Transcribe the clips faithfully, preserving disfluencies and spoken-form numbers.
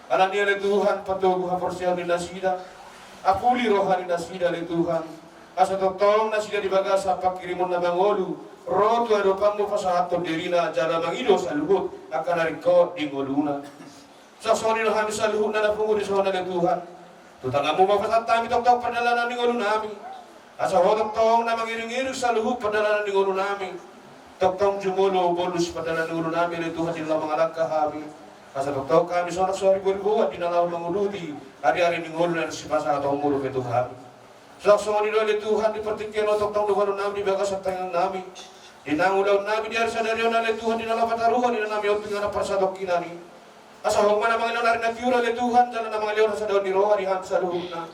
Alani i ale Tuhan, patogu haporseaon ni nasida, apuli roha ni nasida ale Tuhan, asa tongtong nasida di bagasan panghirimon na mangolu ro tu adopanmu pasahathon dirina jala mangido saluhut angka na ringkot di ngoluna. Songon i do hami saluhutna na pungu dison ale Tuhan. Tu tanganmu ma hupasahat hami tongtong pardalanan ni ngolunami. Asa Ho tongtong na mangiringiring saluhut pardalanan ni ngolunami. Tongtong jumolo bolus pardalanan ni ngolunami ale Tuhan di na laho mangalangka hami. Asa tongtong hami sonang so ari boi boan di na laho manguduti ariari ni ngolu na sipasahatonmu dope tu hami. Sonang songon i do ale Tuhan di partingkian on tongtong dohononnami di bagasan tangiangnami. Di na ulaonnami di ari sadari on ale Tuhan di na laho pataruhon di na nami on tu inganan parsatonkinan i. Asa Ho ma na mangalehon ari na tiur ale Tuhan jala na mangalehon hasadaon ni roha di hami saluhutna.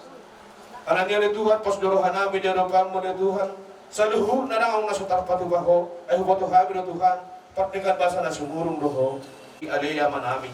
Alani i ale Tuhan pos do rohanami di adopanmu ale Tuhan. Saluhutna dang adong na so tarpatupa Ho, ai huboto hami do Tuhan. Pardenggan basa na sumurung do Ho. Ale Amanami.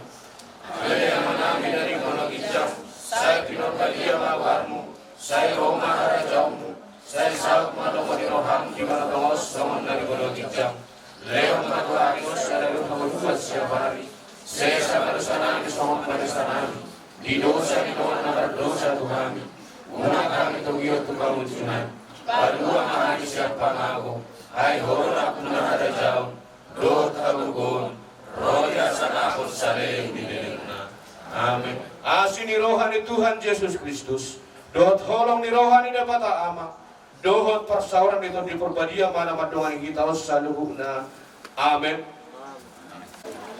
Ale Amanami na di banua ginjang, sai pinarbadia ma goarmu, sai ro ma harajaonmu, sai saut ma lomo ni roham di banua tonga on songon na di banua ginjang. Lehon ma tu hami on sadari on hangoluan siapari. Sesa ma dosanami songon panesanami di dosa ni dongan na mardosa tu hami. Unang hami togihon tu pangunjunan. Palua ma hami sian pangago. Ai Ho do nampuna harajaon dohot hagogoon ro di hasangapon saleleng ni lelengna. Amen. Asi ni roha ni Tuhan Jesus Kristus dohot holong ni roha ni Debata Ama dohot parsaoran ni Tondi Parbadia ma na mandongani hita on saluhutna. Amen.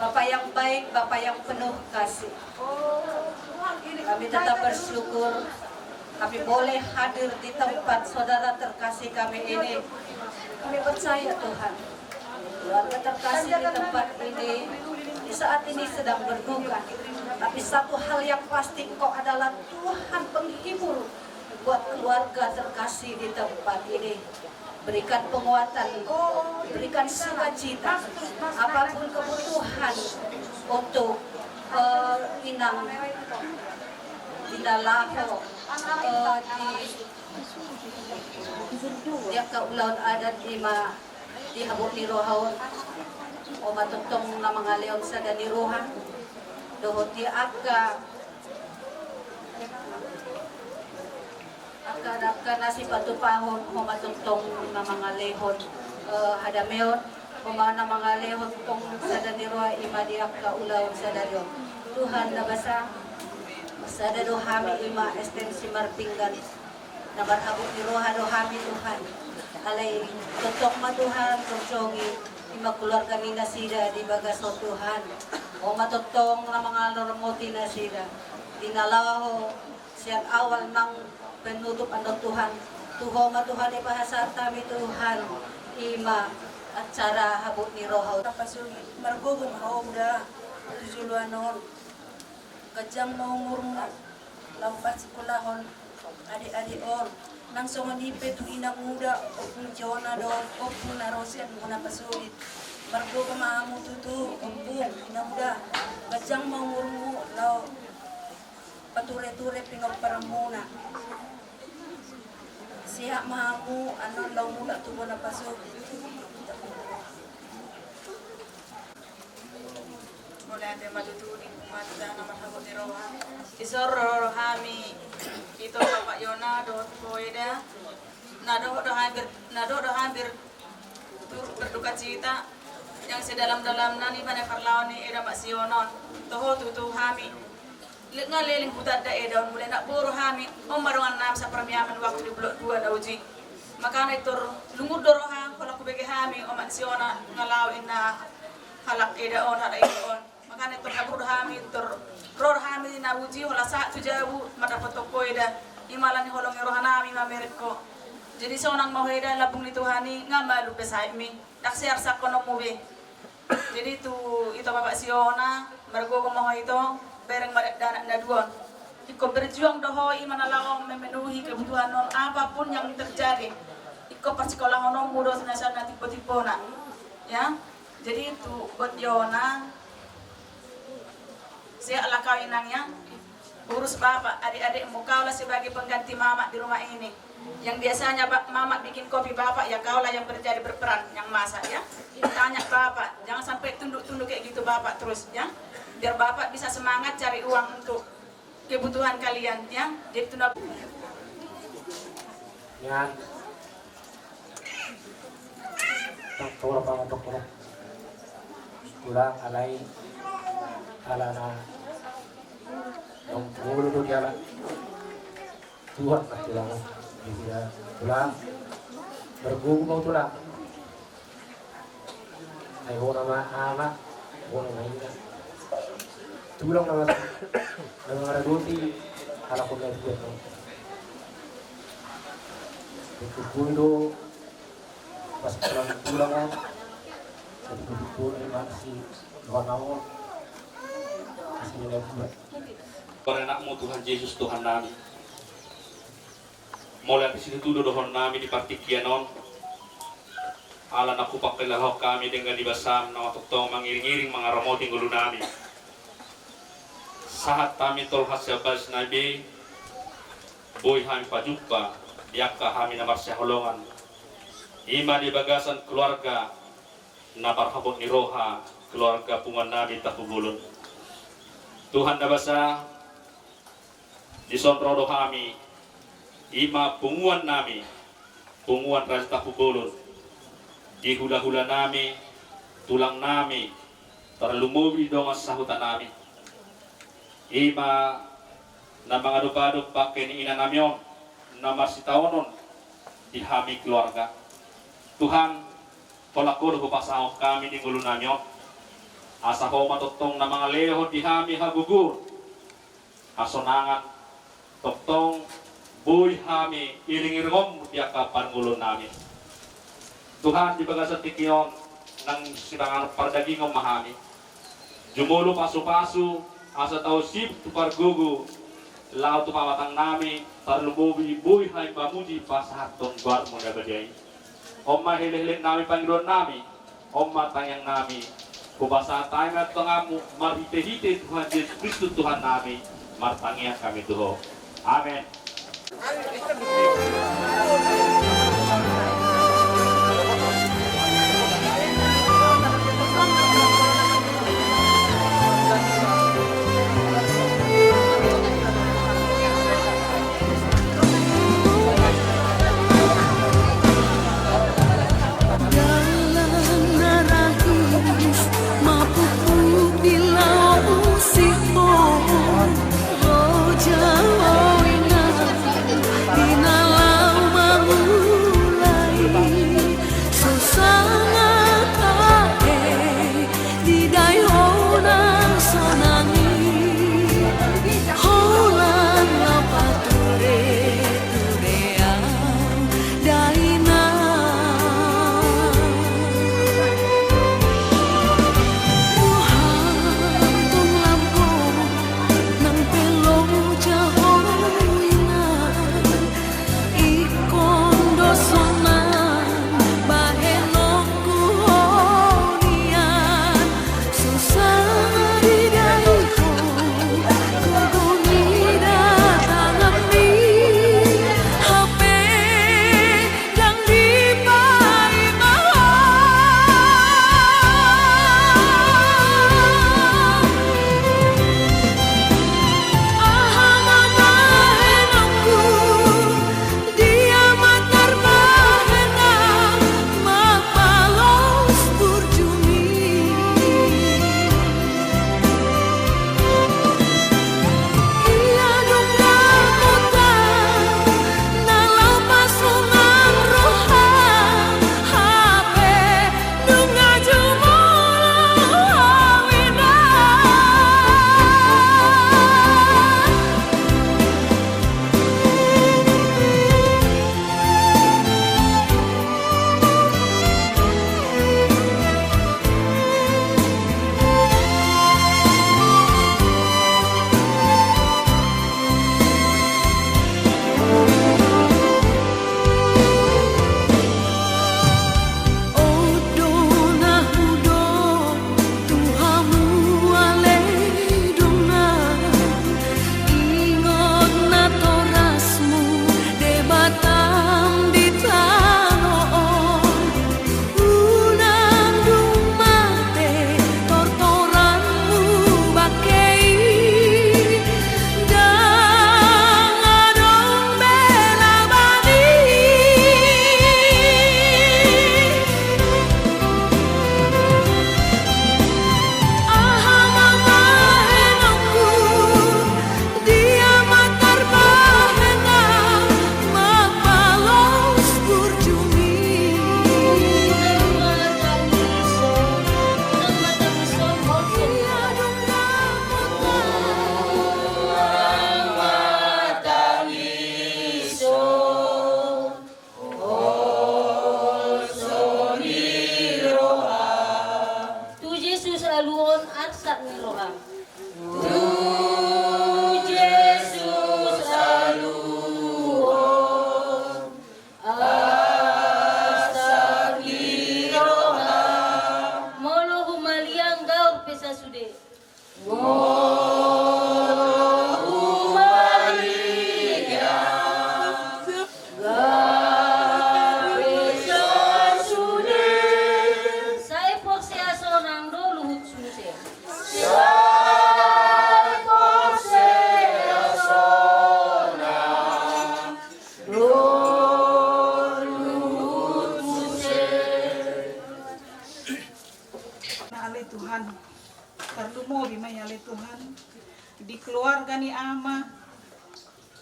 Bapa yang baik, Bapa yang penuh kasih. Kami tetap bersyukur kami boleh hadir di tempat saudara terkasih kami ini. Kami percaya Tuhan, keluarga terkasih di tempat ini di saat ini sedang berduka. Tapi satu hal yang pasti, Engkau adalah Tuhan penghibur buat keluarga terkasih di tempat ini. Berikan penguatan, berikan sukacita, apapun kebutuhan untuk eh, inang di na laho eh, di, di angka ulaon adat i ma di habot ni roha on. Ho ma tongtong na mangalehon sada ni roha dohot di angka angka angka na sipatupahon, Ho ma tongtong na mangalehon eh, hadameon, Ho ma na mangalehon tong sada ni roha i ma di angka ulaon sadari on. Tuhan na basa, sada do hami i ma S T M Simarpinggan. Na marhabot ni roha do hami Tuhan. Alai tongtong ma Tuhan, tongtong i ma keluarga ni nasida di bagas Ho Tuhan. Ho ma tongtong na mangaramoti nasida di na laho sian awal nang penutup, andon Tuhan. Tu Ho ma Tuhan i pasahat hami Tuhan i ma acara habot ni roha on. Pasogit, margogo ma Ho Uda tu joloan on. Ganjang ma umurmu laho parsikolahon adek-adek on. Nang songon i pe tu Inang Uda, Ompung Jona dohot Ompung na ro sian Bona Pasogit. Margogo ma hamu tutu Ompung, Inang Uda. Ganjang ma umurmu laho pature-ture pinomparmuna. Sehat ma hamu annon laho mulak tu Bona Pasogit. Mauliate ma tutu di Amanta na marhabot ni roha. Dison ro hami, ito Bapak Yona dohot Ho Eda. Na dohot do hami ber-, na dohot do hami ber-, turut berduka cita yang sedalam-dalamna i ma na parlaho ni eda Mak Sionon. Toho tutu hami. Lek nga leleng hutanda eda on, mulai anak boru hami, on ma dongan nami saparmiaman waktu di Blok dua na uju i. Makana i tor lungun do roha, holan hubege hami, o Mak Siona, nga laho inna halak eda on, halak eda on. Makana i tor habur do hami, tor ro do hami na uju i, holan sahat tu jabu, mandapothon ho eda. I ma alani holong ni roha nami mamereng ho. Jadi sonang ma ho eda, lambung ni Tuhan i, nga malum be sahitmi. Ndang sai arsangkononmu be. Jadi tu ito Bapak Siona, margogo ma ho ito, bereng ma dakdanak na dua on. Ingkon berjuang do ho i ma na laho memenuhi kebutuhan on, apapun yang terjadi. Ingkon parsikolahononmu do sian na timbo-timbona. Ya. Jadi tu buat Yona, sehatlah kau inang ya. Urus bapak, adik-adikmu, kaulah sebagai pengganti mamak di rumah ini. Yang biasanya ba-, mamak bikin kopi, bapak ya, kaulah yang berjadi berperan, yang masak ya. Tanya bapak, jangan sampai tunduk-tunduk kayak gitu bapak terus ya. Biar Bapak bisa semangat cari uang untuk kebutuhan kalian, ya. Jadi tunda. Ya. Tang tora pangatok tora. Tulang alai alana. Dong mulu do diala. Tuhan na tulang. Dia tulang. Berguru mau tulang. Ai bona ma ama, bona ma ina. Tulang nama nama radoti ala kona dia no. Itu kundo pas tulang tulang. Itu kundo masih bona mo. Masih ada buat. Parenakmu Tuhan Yesus Tuhan nami. Molo ate situtu do dohonon nami di partingkian on, ala na hupangkilahon hami denggan ni basam na tongtong mangiring-iring mangaramoti ngolu nami. Sahat hami tolhas sian bagas nami be, boi hami pajumpa di angka hami na marsihaholongan. Ima di bagasan keluarga na marhabot ni roha keluarga punguan nami Tampubolon. Tuhan na basa, dison ro do hami, ima punguan nami, punguan Raja Tampubolon, di hula-hula nami, tulang nami, tarlumobi dongan sahuta nami. Ima na mangadop-adop bangke ni ina nami on, na marsitaonon di hami keluarga. Tuhan, holan Ho do hupasahat hami di ngolu nami on. Asa Ho ma tongtong na mangalehon di hami hagogoon, hasonangan, tongtong boi hami iring-iringonmu di angka parngoluon nami. Tuhan, di bagasan tingki on nang sipanganon pardagingon ma hami. Jumolo pasu-pasu asa tausip tu pargogo laho tu pamatang nami, tarlumobi boi hami mamuji pasahathon goarmu na badia i. On ma helek-helek nami, pangidoan nami, on ma tangiang nami. Hupasahat hami ma tu tanganmu, marhite-hite Tuhan Jesus Kristus Tuhan nami, martangiang hami tu Ho. Amen. Dalan na rahis mapupuk di laut Sihor, roja o ina di na laho mangu Roham. Tu Jesus aluhon, asa di roham. Molo humaliang gaor pe sasude. Molo humaliang gaor pe sasude. Sai porsea sonang do luhut muse. Sai porsea sonang do luhut muse. Na ale Tuhan, tarlumobi ma i ale Tuhan di keluarga ni ama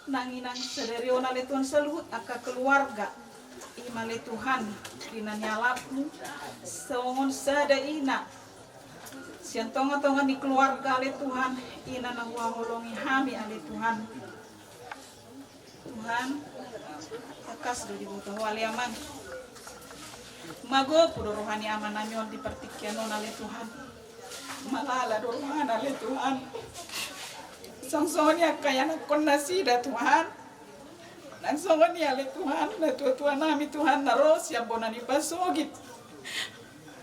nang inang sadari on ale Tuhan, saluhut angka keluarga. I ma ale Tuhan di na nialapmu songon sada ina sian tongatonga ni keluarga ale Tuhan, ina na huhaholongi hami ale Tuhan. Tuhan, tangkas do diboto Ho ale Amang. Magopu do roha ni amanami on di partingkian on ale Tuhan. Malala do rohana ale Tuhan. Songon i angka ianakkon nasida Tuhan. Nang songon i ale Tuhan, natuatuanami Tuhan na ro sian bona ni pasogit.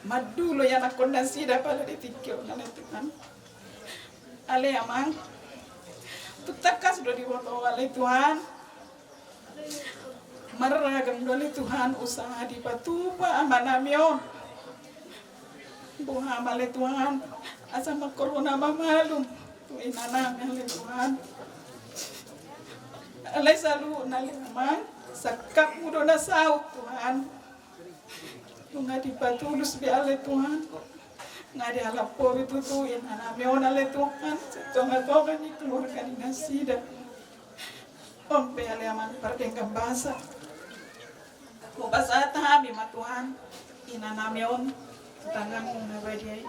Mandulo ianakkon nasida pala di tingki on ale Tuhan. Ale Amang, tung tangkas do diboto Ho ale Tuhan. Marragam do ale Tuhan usaha dipatupa amanami on. Boha ma ale Tuhan, asa mangkorhon na mamalum tu inanami ale Tuhan. Alai saluhutna ale Amang, sangkapmu do na saut Tuhan. Nunga dipatulus be ale Tuhan. Nga dialampori tutu inanami on ale Tuhan, sian tongatonga ni keluarga ni nasida. On pe ale Amang pardenggan basa, hupasahat hami ma Tuhan inanami on tu tanganmu na badia i.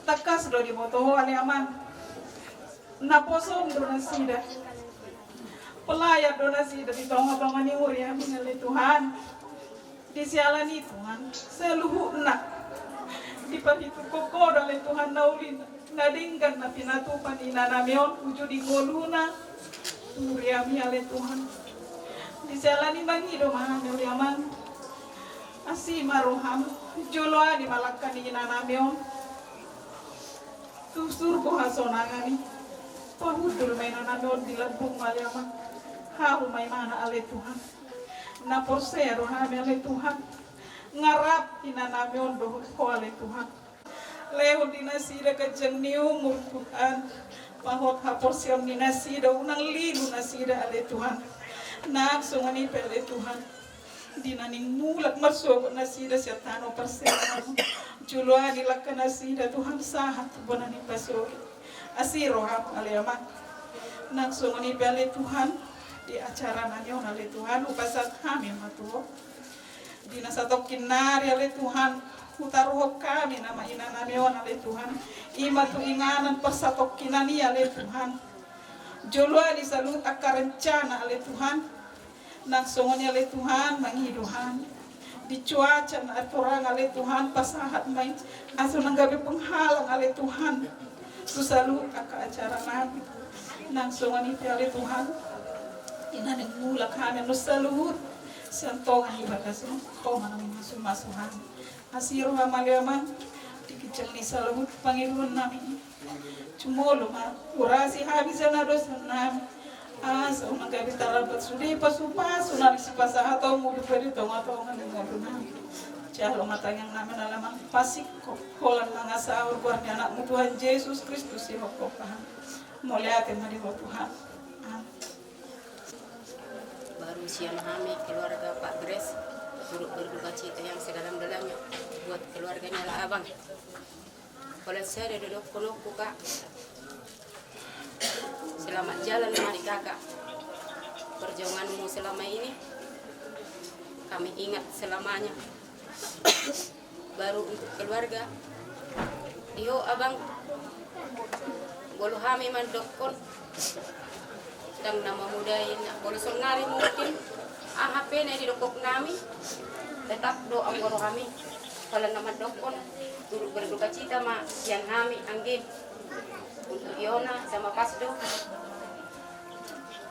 Tangkas do diboto Ho ale Amang. Naposom do nasida. Pelayan do nasida di tongatonga ni huriaM ale Tuhan. Di siala ni i Tuhan, saluhutna diparhitungkon Ho do ale Tuhan na uli na denggan na pinatupa ni inanami on uju di ngoluna tu huriaMi ale Tuhan. Di siala ni i mangido ma hami ale Amang. Asi ma rohaM, joloani ma langka ni inanami on tu surgo hasonangan i. Pahundul ma inanami on di lambungMu ale Amang. Hamu ma imana ale Tuhan. Na porsea do hami ale Tuhan. Nga rap inanami on dohot Ho ale Tuhan. Lehon di nasida ganjang ni umur Tuhan. Pahot haporseaon ni nasida unang lilu nasida ale Tuhan. Nang songon i pe ale Tuhan. Di na naeng mulak marsogot nasida sian tano parsenaon, joloani langka nasida Tuhan sahat tu bona ni pasogit. Asi rohaM ale Amang. Nang songon i pe ale Tuhan, di acara nami on ale Tuhan, hupasahat hami ma tu Ho. Di na satongkin nari ale Tuhan, hutaruhon hami nama inanami on ale Tuhan. I ma tu inganan parsatongkinan i ale Tuhan. Joloani saluhut angka rencana ale Tuhan. Nang songon i ale Tuhan, mangido hami. Di cuaca na torang ale Tuhan, pasahat ma i. Asa unang gabe penghalang ale Tuhan. Tu saluhut angka acara nami. Nang songon i pe ale Tuhan. Di na naeng mulak hami annon saluhut. Sian tonga ni bagas on, Ho ma na mamasumasu hami. Asi rohaM ale Amang, di ginjang ni saluhut pangidoan nami i. Jumolo ma, urasi hami sian hadosaon nami. Asa unang gabe tarlambat sude pasupasu na sipasahatonMu dope di tongatonga ni ngolu nami. Jalo ma tangiang nami ale Amang, pasingkop holan mangasahon goar ni AnakMu Tuhan Jesus Kristus sihophop hami. Mauliate ma di Ho Tuhan. Amen. Baru sian hami keluarga Pak Grace turut berduka cita yang sedalam-dalamnya buat keluarganya lah Abang. Holan sada do dohononku, Kak. Selamat jalan ma di Kakak. Perjuanganmu selama ini kami ingat selamanya. Baru untuk keluarga. Di ho, Abang. Molo hami mandokkon ndang na mamodai na, molo saonari mungkin aha pe na didokkon nami, tetap do anggo rohami. Pala na mandokkon, turut berdukacita ma sian hami anggi. Untuk Yona sama Pasdo,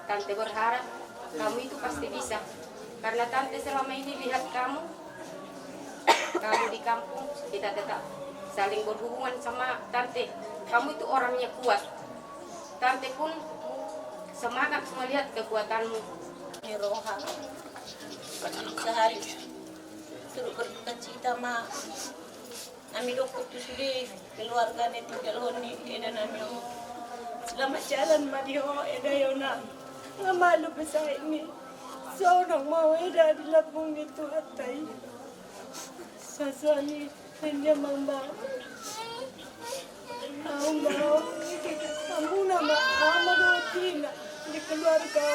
Tante berharap kamu itu pasti bisa. Karena Tante selama ini lihat kamu, kamu di kampung, kita tetap saling berhubungan sama Tante. Kamu itu orangnya kuat. Tante pun semangat melihat kekuatanmu. Ni roha. Sehari. Turut berdukacita ma. Hami dokkon tu sude keluarga na tinggalhon ni eda nami on. Selamat jalan ma di ho eda Yona. Nga malu besai ni. Sonang ma ho eda di lambung ni Tuhanta i. Sasani. Hanya mamba. Mamba. Amuna ma ama do tina di keluarga.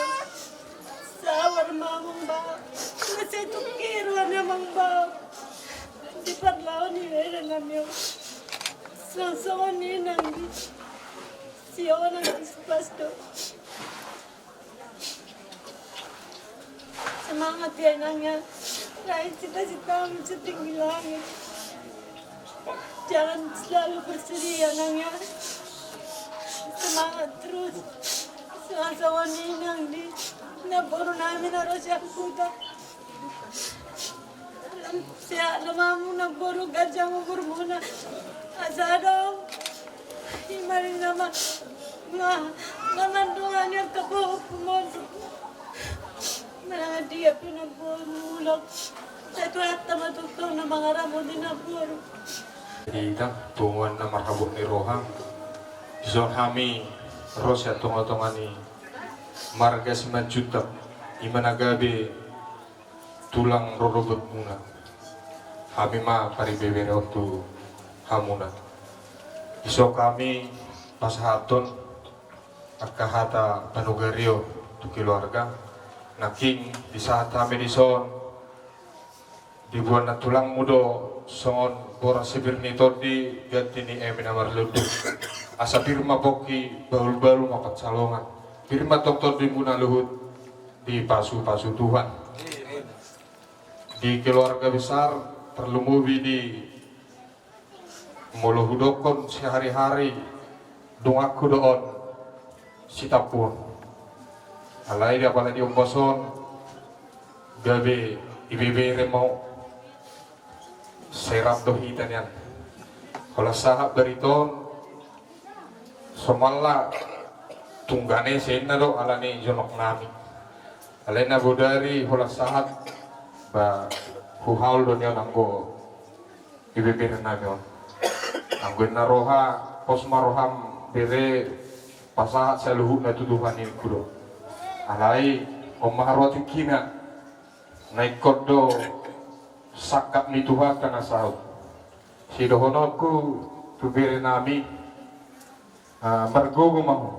Sabar ma mamba. Masih tukir hanya mamba. Di parlawan ni eda nami on. Sosongan ni nang di. Siona nang sepas do. Semangat ya nang ya. Raih cita-citamu setinggi langit. Jangan selalu bersedih ya nang ya. Semangat terus. Sama-sama ni nang di. Na boru nami na ro sian huta. Sehat ma muna boru, ganjang umurmuna. Asa adong. Ima ni nama. Nga, nama doa ni angka boru pun. Mana dia pina boru ulang. Satu hatta ma tukang na mangaramoti na boru. Di hita punguan na marhabot ni roha. Dison hami ro sian tonga-tonga ni marga Simanjuntak. Ima na gabe tulang rorobotmuna. Hami ma paribebereon tu hamuna. Dison hami pasahathon angka hata panugarion tu keluarga. Nangkin di sahat hami dison, diboan na tulangmu do songon boras si pir ni tondi, ganti ni eme na marlundu. Asa pir ma pongki, bahul-bahul ma pansalongan. Pir ma tong tondimuna luhut dipasu-pasu Tuhan. Di keluarga besar, terlumobi di molo hudokkon sehari-hari donganku do on, sitampuon. Alai di apala di ombas on, gabe ibebere ma ho. Serap do hita nian. Holan sahat barita on, somalna tunggane senna do alani jonok nami. Alai na bodari holan sahat ba huhaol do nian anggo ibebere nami on. Anggo inna roha, pos ma roham bere pasahat saluhutna tu Tuhan i ningku do. Alai on ma haroa tingkina. Na ingkon do sangkap ni Tuhanta na saut. Sidohononku tu bere nami, ah, margogo ma ho.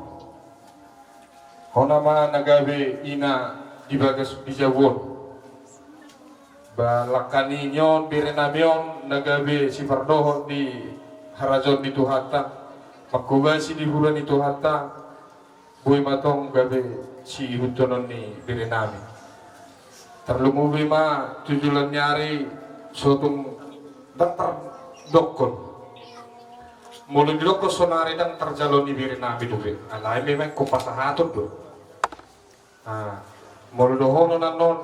Hona ma na gabe ina di bagas di jabu on. Ba langka ni on bere nami on na gabe sipardohot di harajaon ni Tuhanta. Mangkobasi di hura ni Tuhanta. Boi ma tong gabe siihuthon ni bere nami. Tarlumobi ma tu joloan ni ari, sotung ndang tardokkon. Molo didokkon sonari ndang tarjalo ni bere nami dope. Alai memang ingkon pasahaton do. Nah, molo dohonon annon,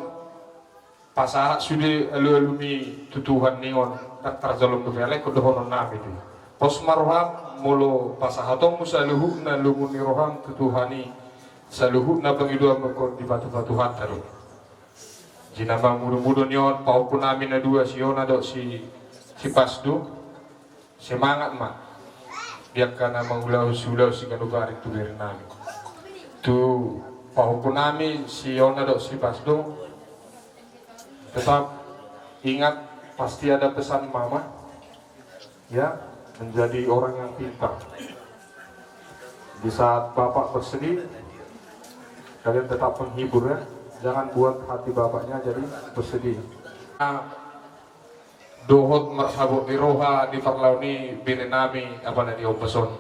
pasahat sude alualumi tu Tuhan ni on, ndang tarjalo dope, alai ingkon dohonon nami do. Pos ma roham, molo pasahatonmu saluhutna lomo ni roham tu Tuhan i, saluhutna pangidoanmu ingkon dipatupa Tuhanta do. Jina ma mudo-mudo ni on, pahompu nami na dua, si Yona dohot si, si Pasdo. Semangat ma di angka na mangulahon siulaon siganup ari tu bere nami. Tu pahompu nami si Yona dohot si Pasdo, tetap ingat, pasti ada pesan mama, ya, menjadi orang yang pintar. Di saat bapak bersedih, kalian tetap menghibur, ya, jangan buat hati bapaknya jadi bersedih. Dohot marhabot ni roha di parlao ni bere nami apala di ombas on.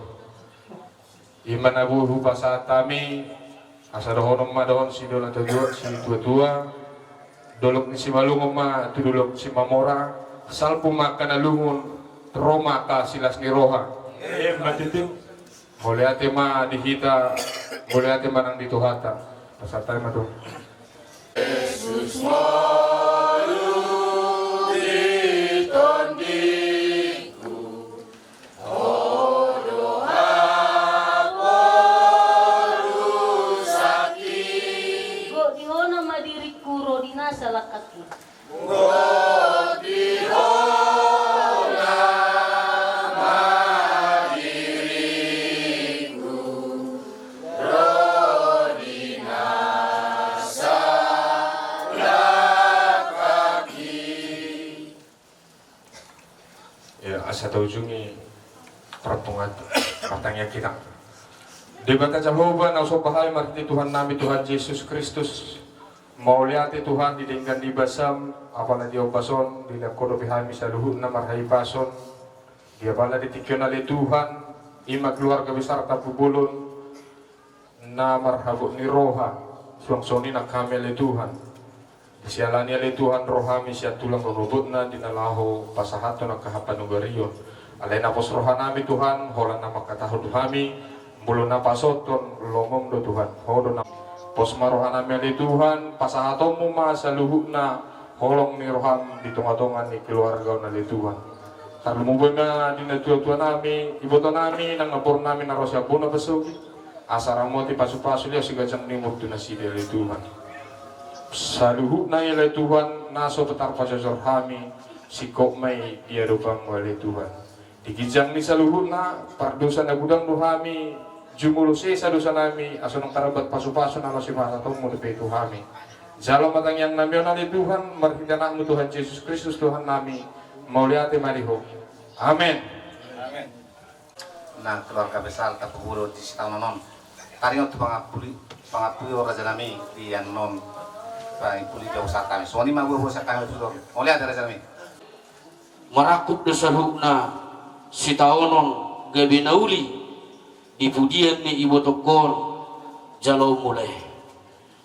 Ima na boi hupasahat hami, asa dohonon ma dohot sidohot na tua-tua, situa-tua, dolok ni Simalungun ma tu dolok Simamora, Salpu ma angka na lungun, ro ma angka silas ni roha. Emma tutu. Mauliate ma di hita, mauliate ma nang di Tuhanta. Pasahat ma tu Jesus molu di tondingku, Ho do haporusangki. Gok di Ho nama diringku, ro di nasa langkangki. Gok di Ho nama diringku, ro di nasa langkangki. Ya, asa taujungi parpunguan, partangiangan hita. Debata Jahowa, na husomba hami marhite Tuhan nami Tuhan Jesus Kristus. Mauliate Tuhan di denggan ni basam, apala di ombas on, dilehon Ho dope hami saluhutna marhahipason. Di apala di tingki on ale Tuhan, i ma keluarga besar Tampubolon, na marhabot ni roha, suang songon i nang hami ale Tuhan. Disiala ni i ale Tuhan, ro hami sian tulang rorobotna di na laho pasahathon angka hapanogarion. Alai na pos roha nami Tuhan, holan na mangkatahon tu hami, molo na pasahathon lomom do Tuhan, Ho do na pos ma roha nami ale Tuhan, pasahatonmu ma saluhutna holong ni roham di tonga-tonga ni keluarga on ale Tuhan. Tarlumobi ma di natua-tua nami, iboto nami, nang naboru nami na ro sian bona pasogit. Asa ramoti pasu-pasu liat siganjang ni umur tu nasida ale Tuhan. Saluhutna i ale Tuhan, na so tarpajojor hami, singkop ma i di adopanmu ale Tuhan. Di ginjang ni saluhutna, pardosa na godang do hami, jumolo sesa dosa nami, asa unang tarlambat pasu-pasu na laho sipasahatonmu dope tu hami. Jalo ma tangiang nami on ale Tuhan, marhite Anakmu Tuhan Jesus Kristus Tuhan nami, mauliate ma di Ho. Amen. Amen. Na keluarga besar Tampubolon di sitaonon on. Taringot tu pangampuli, pangampuli o raja nami di annon pangampuli di usaha kami. Songon i ma buha-buha sian kami tu on. Mauliate raja nami. Marangkup do saluhutna sitaonon gabe na uli di pudian ni ibotongkon jaloonmu lae.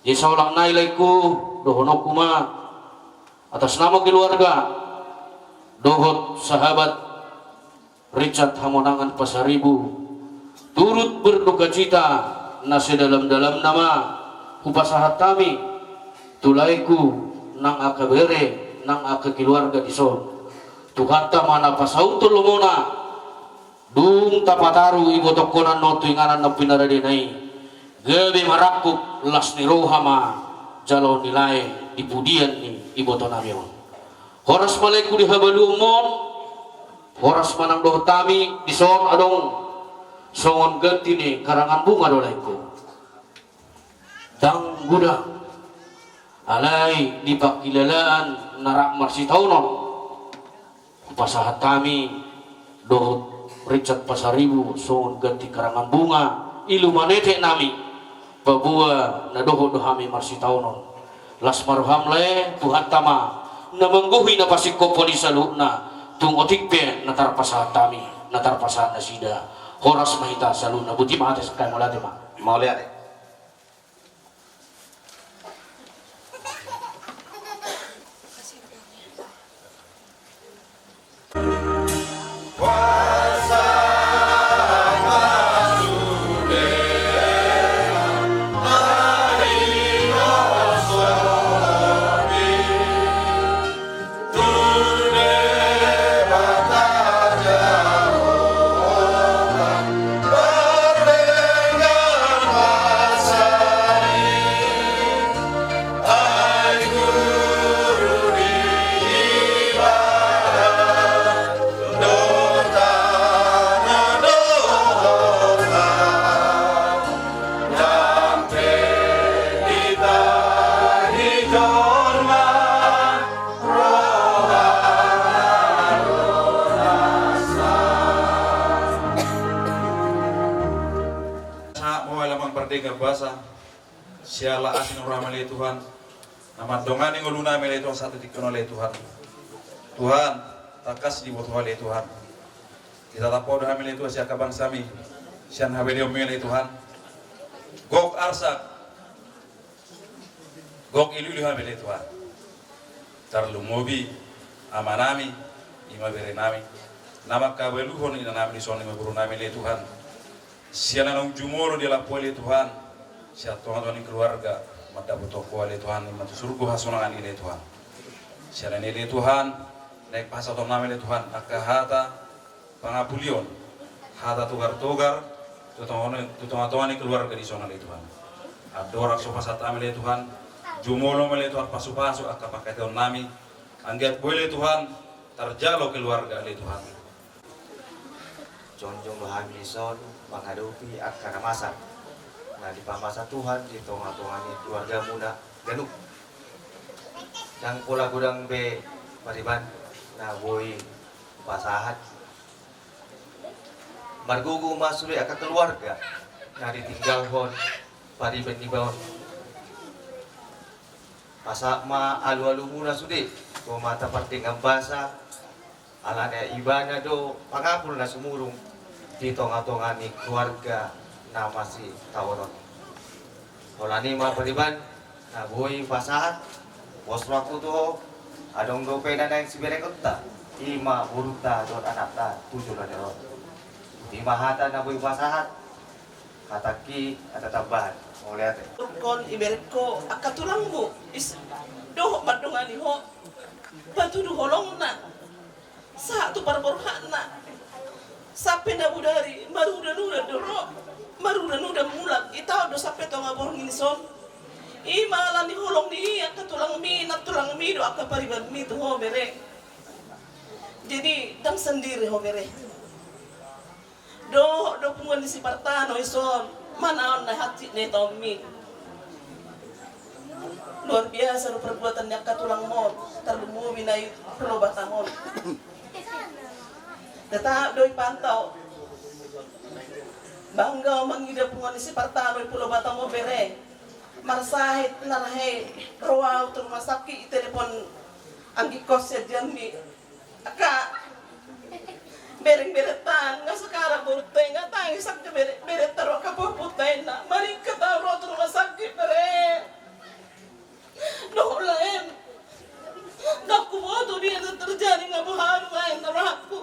Jadi saolang nai laengku, dohononku ma atas nama keluarga dohot sahabat Richard Hamonangan Pasaribu, turut berdukacita na sedalam-dalamna ma hupasahat hami tu laengku nang angka bere nang angka keluarga dison. Tuhanta ma na pasauthon lomona, dung tapataru ibotongkon annon tu inganan na pinaradena i, gabe marangkup las ni roha ma jaloon ni lae di pudian ni iboto nami on. Horas ma laengku di habaluonmon. Horas ma nang dohot hami dison adong songon ganti ni karangan bunga do laengku. Ndang godang. Alai di pangkilalaan na rap marsitaonon, hupasahat hami dohot Richard Pasaribu songon ganti karangan bunga, ilumanetek nami. Paboa na dohot do hami marsitaonon. Las ma roham lae, Tuhanta ma na manggohi na pasingkophon i saluhutna, tung otik pe na tarpasahat hami, na tarpasahat nasida. Horas ma hita saluhutna, boti ma hata sian hami, mauliate ma. Mauliate. Sahat ma lamang pardenggan basa. Siala asi ni roham ale Tuhan, na mandongani ngolunami ale Tuhan sahat tu tingki on ale Tuhan. Tuhan, tangkas diboto Ho ale Tuhan. Ditatap Ho do hami ale Tuhan sian angka bangsami, sian habeleonmi ale Tuhan. Gok arsak, gok ilu-ilu hami ale Tuhan. Tarlumobi amanami, I ma bere nami na mangkabaluhon ina nami dison, i ma boru nami ale Tuhan. Sian na naung jumolo dialap Ho ale Tuhan, sian tonga-tonga ni keluarga, mandapot Ho ale Tuhan, i ma tu surgo hasonangan i ale Tuhan. Sian na i ale Tuhan, naeng pasahaton nami ale Tuhan angka hata pangapulion, hata togar-togar tu tonga-, tu tonga-tonga ni keluarga dison ale Tuhan. Andorang so pasahat hami ale Tuhan, jumolo ma ale Tuhan pasu-pasu angka pangkataion nami, anggiat boi ale Tuhan tarjalo keluarga ale Tuhan. Jongjong do hami dison mangadopi angka na masa na dipamasa Tuhan di tonga-tonga ni keluargamuna ganup. Ndang pola godang be pariban na boi pasahat. Margogo ma sude angka keluarga na ditinggalhon pariban niba on. Pasahat ma alu-alumuna sude tu Amanta Pardenggan Basa, alana Ibana do pangapul na sumurung di tonga-tonga ni keluarga na masitaonon. Holan i ma pariban na boi pasahat, pos rohangku tu Ho, adong dope na naeng siberengonta, i ma borunta dohot anakta tu joloan ni ari on. I ma hata na boi pasahat, hatangki hata tambahan. Mauliate. Turkon iberengko angka tulangmu, is, dohot mandongani ho, patudu holongna, sahat tu parborhatna, sampe na bodari marudan-udan do ro, marudan-udan mulak, itaon do sampe tonga borngin dison. I ma ala ni holong ni angka tulangmi, nantulangmi do angka paribanmi tu ho bere. Jadi ndang sendiri ho bere. Dohot do punguan ni si Partano dison, manaon na hansit na itaonmi. Luar biasa do perbuatan ni angka tulangmon, tarlumobi na i Pulo Batam on. Tetap do ipantau. Bangga au mangida punguan ni si Partano i Pulo Batam on bere. Marsahit na rahe ro au tu rumah sakit, itelepon anggingkos sian Jambi. Angka bereng-berengta, nga sakarang borunta i nga tangis angka bere-, berengta ro angka pompuna, inna. Maringkat au ro tu rumah sakit bere. Dohot laem. Ndang huboto dia na terjadi, nga boha do baen na rohangku.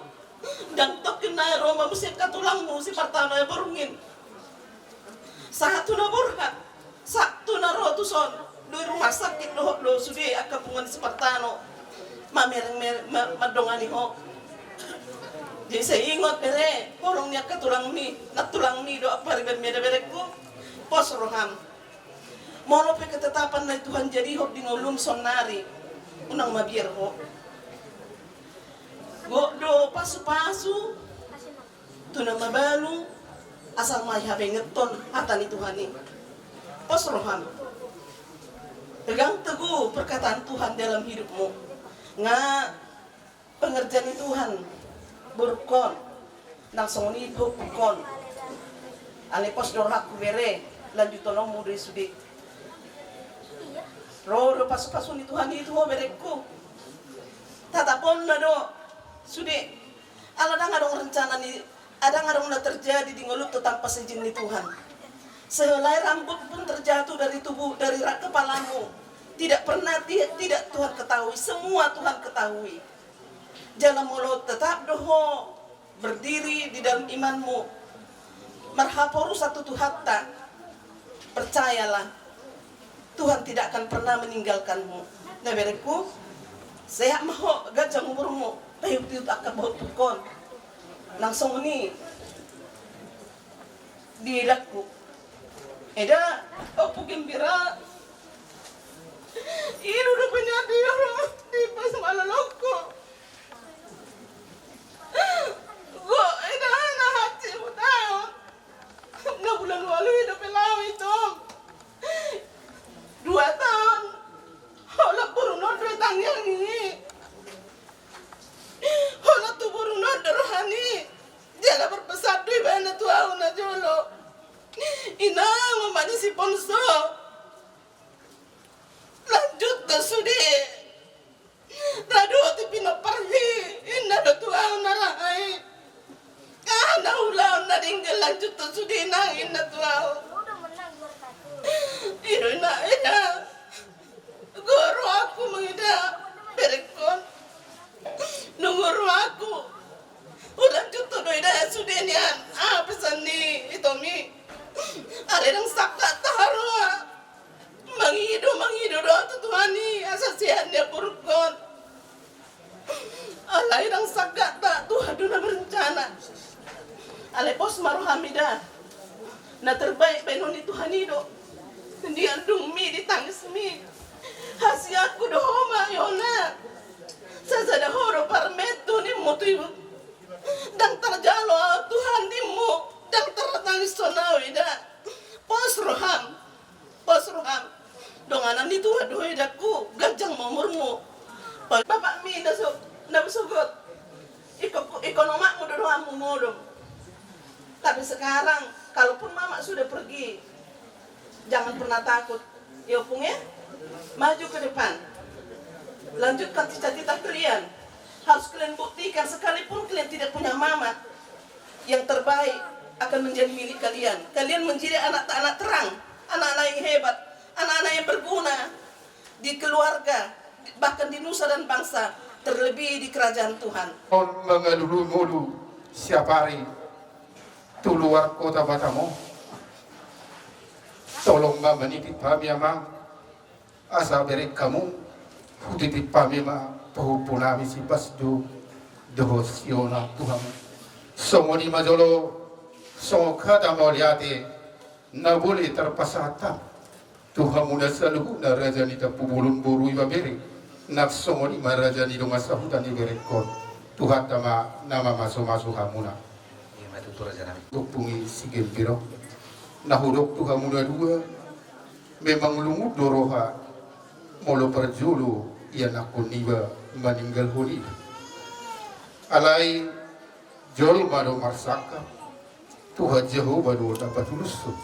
Ndang tongkin na ro ma muse angka tulangmu si Partano i borngin. Sahat tu na borhat. Sahat tu na ro tuson, di rumah sakit dohot do sude angka punguan si Partano mamereng-mereng, ma-, mandongani ho. Jadi sai ingot bere, holong ni angka tulangmi, nantulangmi do angka paribanmi da berengku. Pos roham. Molo pe ketetapan na Tuhan jadihon di ngolum saonari, unang mabiar ho. Gok do pasu-pasu tu na mabalu, asal ma dihabengeton hata ni Tuhan i. Pos roham. Pegang teguh perkataan Tuhan dalam hidupmu. Nga pengerjaan ni Tuhan, borungkon, nang songon i pahompuhon. Alai pos do rohangku bere, lanjutononmu do i sude. Ro do pasu-pasu ni Tuhan i tu ho berengku. Tataponna do sude. Ala ndang adong rencana ni, ndang adong na terjadi di ngolunta tanpa seizin ni Tuhan. Sehelai rambut pun terjatuh dari tubuh, dari ra-, kepalamu, tidak pernah ti-, tidak Tuhan ketahui. Semua Tuhan ketahui. Jala molo tetap do ho berdiri di dalam imanmu, marhaporusan tu Tuhanta, percayalah, Tuhan tidak akan pernah meninggalkanmu. Na berengku, sehat ma ho, ganjang umurmu, tahiut-hiut angka pahompuhon. Nang songon i di edangku. Eda, Ompu Gembira. Ido do penyadi ro di pas malolongku. Gok, eda, na hansit hutaon. Na bulan ualu i dope laho i, Tom. Dua taon. Holan boruna on do i tangiang i. Holan tu boruna on do rohana i. Jala berpesan do ibana tu ahu na jolo. Inang, ma di si Ponso. Lanjut do sude. Ra dohot i pinompar i, inna do tu ahu na raha i. Aha na ulaon na denggan, lanjut do sude, inang, inna tu ahu. I do, inna, eda. Gok rohangku mangida berengkon. Nunga rohangku. Ulang jutto do ida sude nian. Ah, pesan ni itomi. Alai ndang sangkap ta roha. Mangido, mangido do tu Tuhan i asa sehat ni amburukon. Alai ndang sangkap ta, Tuhan do na berencana. Alai pos ma rohami da. Na terbaik baenon ni Tuhan i do. Di andungmi, di tangismi. Hasianku do ho ma, Yona. Sasada ho do parmetu nimmu tu ibu. Ndang tarjalo au Tuhan nimmu. Ndang tartangis songon au ida. Pos roham. Pos roham. Donganan ni Tuhan do ho idakku, ganjang ma umurmu. Bapakmi na so, na sogot. Iko, iko omakmu do donganmu modom. Tapi sekarang, kalaupun mama sudah pergi, jangan pernah takut. Ya, Opung, ya? Maju ke depan. Lanjutkan cita-cita kalian. Harus kalian buktikan, sekalipun kalian tidak punya mama, yang terbaik akan menjadi milik kalian. Kalian menjadi anak-anak terang, anak-anak yang hebat, anak-anak yang berguna di keluarga, bahkan di nusa dan bangsa, terlebih di kerajaan Tuhan. On mangalului ngolu siapari tu luar kota Batam on. Tolong ma manitip hami, Amang. Asa bereng hamu, hutitip hami ma pahompu nami si Pasdu dohot si Yona tu hamu. Songon i ma jolo, songon hata mauliate na boi tarpasahat hami tu hamuna saluhutna, raja ni Tampubolon, boru, ibebere, nang songon i ma raja ni dongan sahuta ni berengkon. Tuhanta ma na mamasumasu hamuna. Ima tutu, raja nami. Ompung i si Gembira, na hudok tu hamuna dua, memang lungun do roha molo parjolo ianakhon niba maninggalhon iba. Alai jolma do marsangkap, Tuhan Jahowa do na patulushon.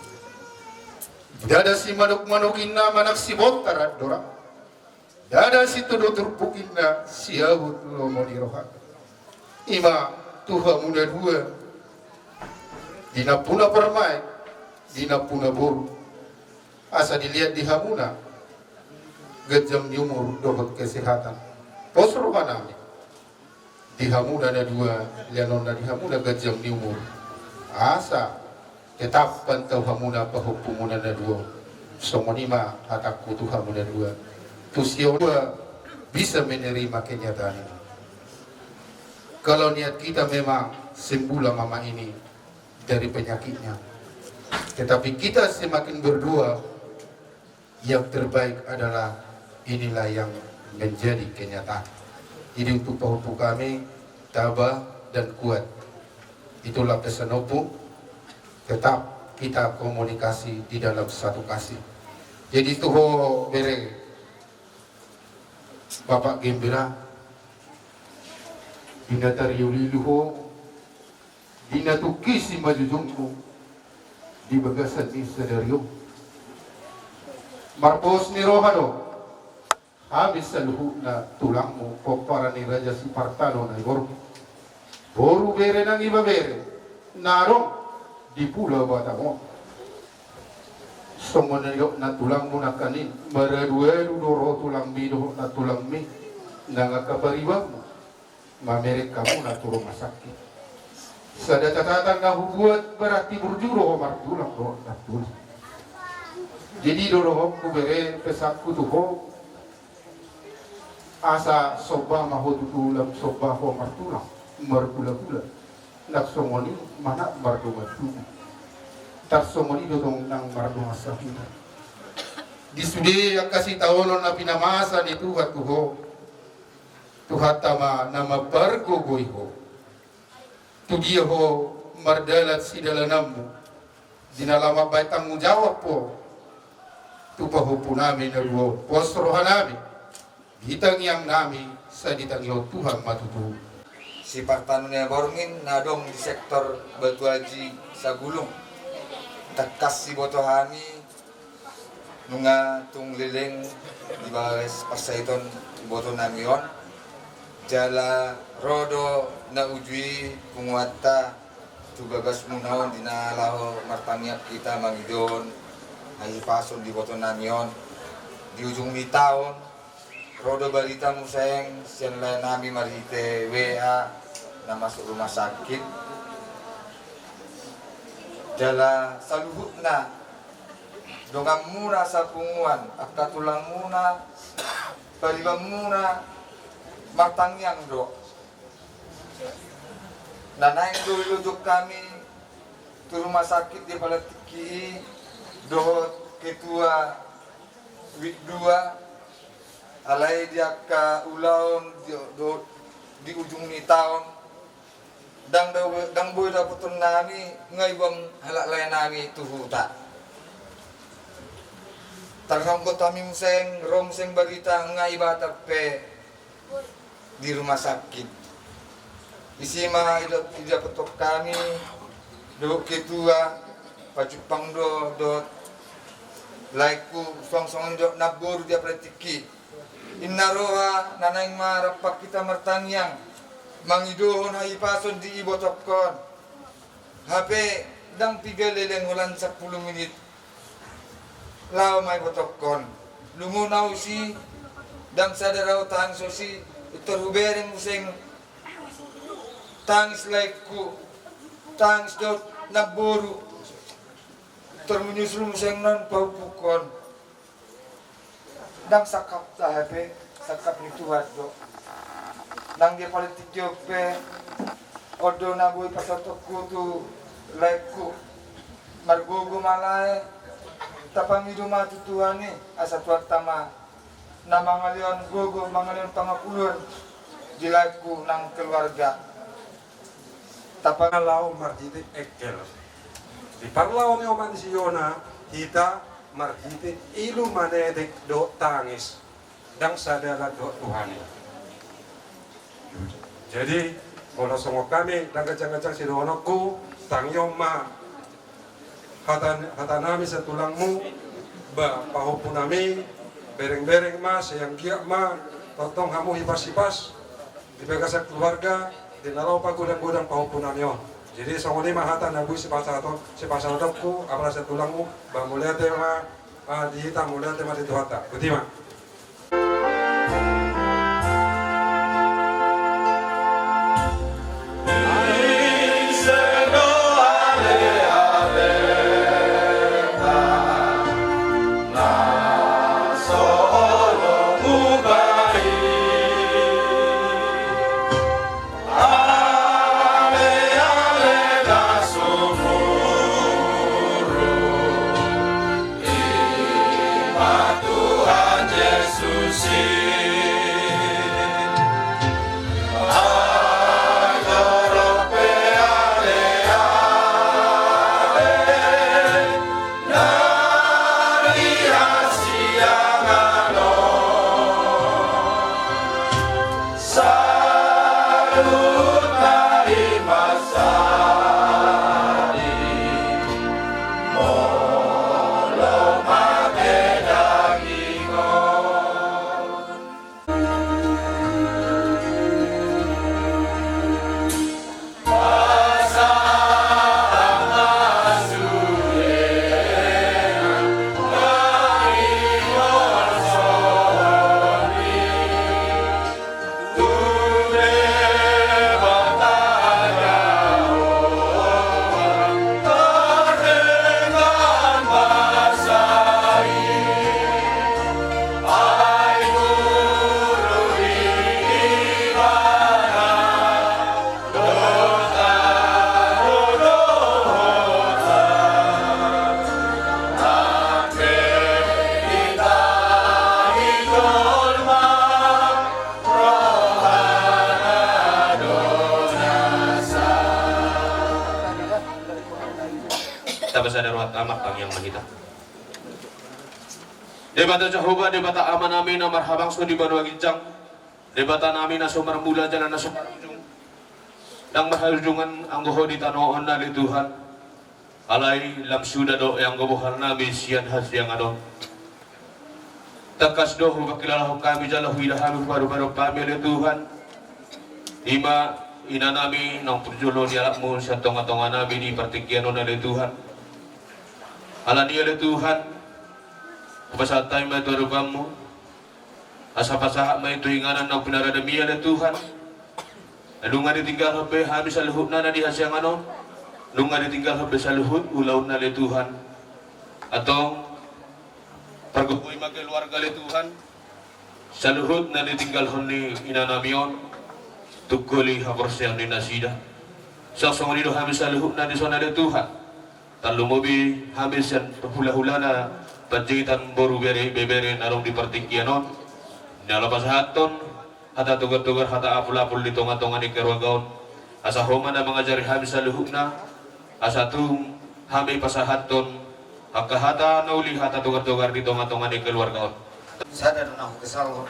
Ndada simanukmanuk inna manang sibontar andorang. Ndada situdu turpuk inna siahut lomo ni roha. Ima tu hamuna dua, di nampuna parumaen, di nampuna boru, asa dilehon di hamuna ganjang ni umur dohot kesehatan. Pos roha nami di hamuna na dua, lehonon na di hamuna ganjang ni umur. Asa tetap pantau hamuna pahompumuna na dua. Songon i ma hatangku tu hamuna dua. Tu si Yona bisa menerima kenyataan ini. Kalau niat kita memang sembuhlah mama ini dari penyakitnya. Tetapi kita semakin berdoa, yang terbaik adalah inilah yang menjadi kenyataan. Jadi untuk pahompu kami, tabah dan kuat. Itulah pesan ompung, tetap kita komunikasi di dalam satu kasih. Jadi tu ho bere, Bapak Gembira, di na tariuliuli ho, di na tungki simanjujungmu di bagasan ni sadari on. Marpos ni roha do hami saluhutna tulangmu, pomparan ni Raja Sipartano Naiborngin, boru, bere nang ibebere na adong di Pulo Batam on. Songon na nidok na tulangmu nangkaning, maraduadu do ro tulangmi dohot nantulangmi nang angka paribanmu, mamereng hamuna tu rumah sakit. Sada catatan na hubuat, berarti burju do ho martulang dohot nantulang. Jadi dohononku bere, pesanku tu ho, asa somba ma ho tutu, lam somba ho martulang, marhulahula. Nang songon i manat mardongan tubu. Tarsongon i do tong nang mardongan sahuta. Di sude angka sitaonon na pinamasa ni Tuhan tu ho, Tuhanta ma na mampargogoi ho. Tu dia ho mardalan sidalananmu, di na laho mambahen tanggung jawab ho tu pahompu nami na dua on. Pos roha nami, di tangiang nami, sai ditangihon Tuhan ma tutu. Sipartano Naiborngin na adong di sektor Batu Aji Sagulung. Tangkas siboto hami, nunga tung leleng di bagas parsahiton iboto nami on. Jala ro do na uju i punguanta tu bagasmuna on di na laho martangiang hita mangidohon hahipason di iboto nami on. Di ujung ni taon, Ro do barita muse sian lae nami marhite W A na masuk rumah sakit. Jala saluhutna donganmuna sapunguan, angka tulangmuna, paribanmuna, martangiang do. Na naeng do dilojong hami tu rumah sakit di Palantingki i dohot ketua WIT dua, alai di angka ulaon di, do, di ujung ni taon, ndang da, ndang boi dapoton nami, nga iboan halak lae nami tu huta. Tarhonggot hami muse, ro muse barita nga Ibata pe di rumah sakit. Isi ma ido-, idapothon hami dohot ketua, pajumpang do dohot laengku, suang songon i dohot namboru di Palantingki. Inna roha na naeng ma rap hita martangiang, mangidohon hahipason di ibotohon. Hape ndang piga leleng holan sampulu minit laho ma ibotohon. Lungun au tusi, ndang sada ra hutangis tusi, tor hubereng muse tangis laengku, tangis dohot namboru, tor menyusul muse non pahompuhon. Ndang sangkapta hape, sangkap ni Tuhan do. Nang di Palantingki on pe, on do na boi pasahatonku tu laengku. Margogo ma lae, tapangido ma tu Tuhan i, asa Tuhanta ma na mangalehon gogo, mangalehon pangapulon di laengku nang keluarga. Tapang- Laho marhite engkel. Diparlahon ni omak ni si Yona hita marhite ilu manetek dohot tangis. Ndang sada dohot Tuhan i. Jadi, molo songon hami, ndang ganjang-ganjang sidohononku, tangihon ma hata, hata nami sian tulangmu, ba, pahompu nami, bereng-bereng ma, sai anggiat ma, tongtong hamu hipas-hipas, di bagasan keluarga, di na laho pagodang-godang pahompu nami on. Jadi, songon i ma hata na boi sipasahaton, sipasahatonku, apala sian tulangmu, ba, mauliate ma, ah, di hita, mauliate ma di Tuhanta. Botima. Tapasada rohanta, martangiang ma hita. Debata Jahowa, Debata Amanami na marhabangsa di banua ginjang, Debatanami na so marmula jala na so marujung, ndang marhaujungan anggo Ho di tano on, ale Tuhan. Alai lam suda do anggo bohalnami sian hasiangan on. Tangkas do hupangkilalahon hami jala huida hami, huparuparup hami, ale Tuhan, ima inanami naung parjolo nialapmu sian tongatonganami di partingkian on, ale Tuhan. Alani i, ale Tuhan, hupasahat hami ma tu adopanmu Asa pasahat ma i tu inganan naung pinaradam i ale Tuhan. Nunga ditinggalhon be hami saluhutna na di hasiangan on. Nunga ditinggalhon be saluhut ulaonna ale Tuhan. Antong, pargogoi ma keluarga ale Tuhan. Saluhut na ditinggalhon ni inanami on, tungkoli haporseaon ni nasida. Songon i do hami saluhutna dison ale Tuhan. Tarlumobi hami sian hulahulana Panjaitan, boru, bere, ibebere na adong di partingkian on. Na laho pasahathon hata togar-togar, hata apul-apul di tonga-tonga ni keluarga on. Asa Ho ma na mangajari hami saluhutna, asa tung hami pasahathon angka hata na uli, hata togar-togar di tonga-tonga ni keluarga on. Sada do na hukesalhon.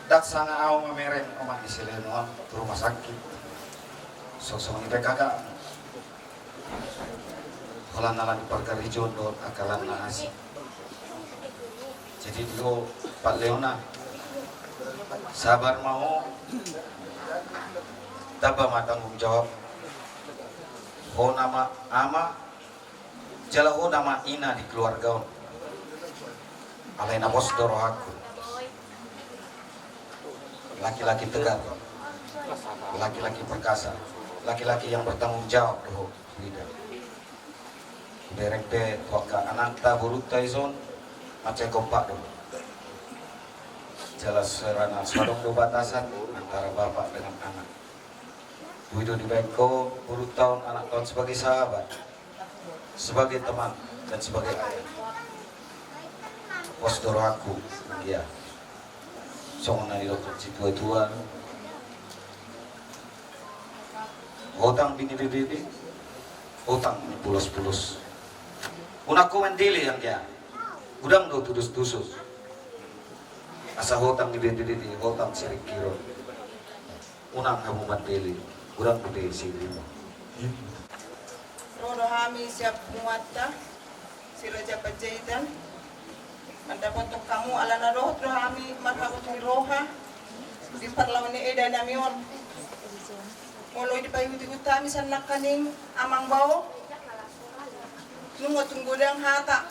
Ndang sanga ahu mamereng omak ni si Leno on tu rumah sakit. Songon i pe kakak. Holan ala ni pargarijon dohot angka lan na asing. Jadi di ho, Pak Leona, sabar ma ho. Tamba ma tanggung jawab. Ho nama ama, jala ho nama ina di keluarga on. Alai na pos do rohangku, laki-laki tegar, laki-laki perkasa, laki-laki yang bertanggung jawab do ho. Huida, hubereng pe tu angka anakta, borunta dison, mansai kompak do. Jelas, serana so adong do batasan antara bapak dengan anak. Boi do dibaen ho borunta on, anakta on sebagai sahabat, sebagai teman, dan sebagai ayah. Pos do rohangku, ya. Songon na nidok situa-tua, hotang bini bebebe, hotang ni pulos-pulos. Unang ho mandele, anggia. Godang do tudos-tudos. Asa hotang ni bebebe, hotang siringkiron. Unang hamu mandele, godang do be siringiron. Ro do hami sian punguanta Si Raja Panjaitan mandapothon hamu, alana dohot do hami marhabot ni roha di parlahon ni edanami on. Molo dipaihut-ihut hami sian nangkaning amang bao, nunga tung godang hata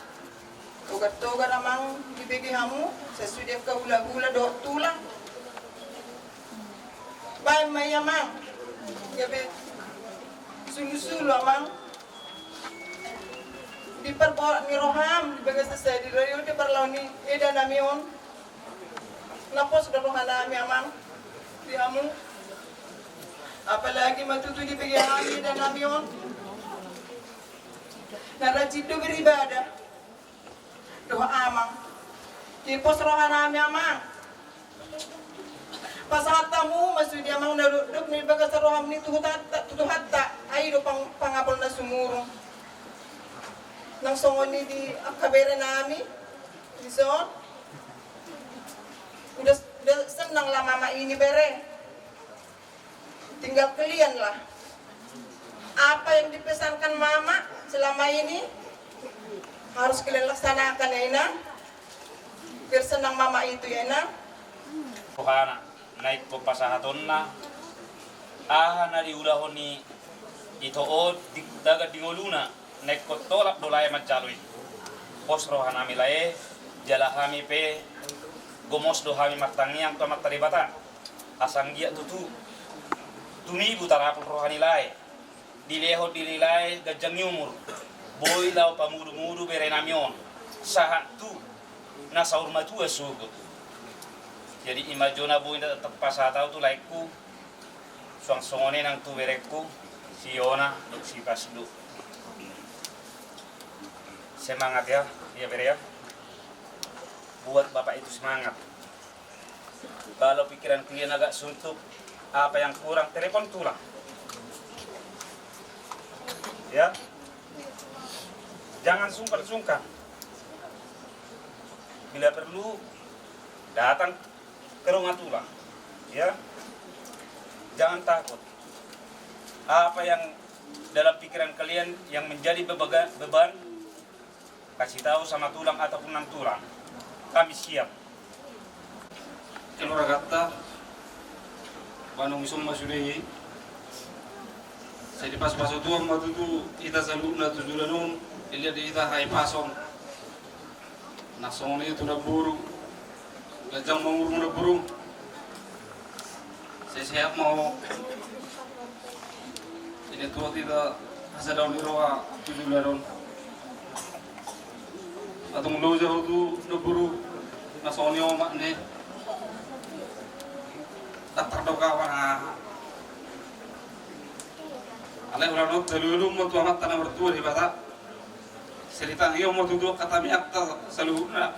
togar-togar amang dibege hamu, sasude angka hula-hula dohot tulang. Baen ma i amang, gabe sulu-sulu amang. Di parborat ni roham di bagasan sadari on di parlahon ni edanami on. Na pos do rohanami amang di hamu. Apalagi ma tutu dibege hami edanami on na rajin do beribadah. Dohot amang, di pos rohanami amang. Pasahat hamu ma sude amang na dokdok di bagasan roham ni Tuhanta, Tuhanta. Ai do pang-, pangapul na sumurung. Nang songon i di angka berenami dison. Udah, udah senang lah mama ini bere. Tinggal kalian lah. Apa yang dipesankan mama selama ini harus kalian laksanakan ya, Ina. Biar senang mama itu ya, Ina. Rohana, na ingkon pasahatonna, aha na diulahon ni ito on di tagan di ngoluna, na ingkon tolap do lae manjalo i. Pos rohanami lae, jala hami pe gomos do hami martangiang tu Amanta Debata. Asa anggiat tutu tumibu tarapul roha ni lae, dilehon di ni lae ganjang ni umur, boi laho pamudu-mudu berenami on sahat tu na saur matua sogot. Jadi i ma jo na boi na tetap pasahat ahu tu laengku, suang songon i nang tu berengku si Yona dohot si Pasdu. Semangat ya, ya bere ya. Buat bapak itu semangat. Kalau pikiran kalian agak suntuk, apa yang kurang, telepon tulang. Ya. Jangan sungkan-sungkan. Bila perlu, datang ke rumah tulang. Ya. Jangan takut. Apa yang dalam pikiran kalian yang menjadi bebaga-, beban, kasih tahu sama tulang ataupun nantulang. Kami siap. Keluargata, manang ison ma sude i. Sai dipas-pasu Tuhan ma tutu hita saluhutna tu joloan on, dilehon di hita hahipason. Na songon i tu namboru, Ganjang ma umurmu, namboru. Sehat-sehat ma ho. Inetuhon hita hasadaon ni roha tu joloan on. Tung loja ho tu namboru na songon i omak ni. Ndang tardok aha. Alai ulaon on talualuhon ma tu Amanta na martua Debata. Sai ditangihon ma tutu angka tangiangta saluhutna.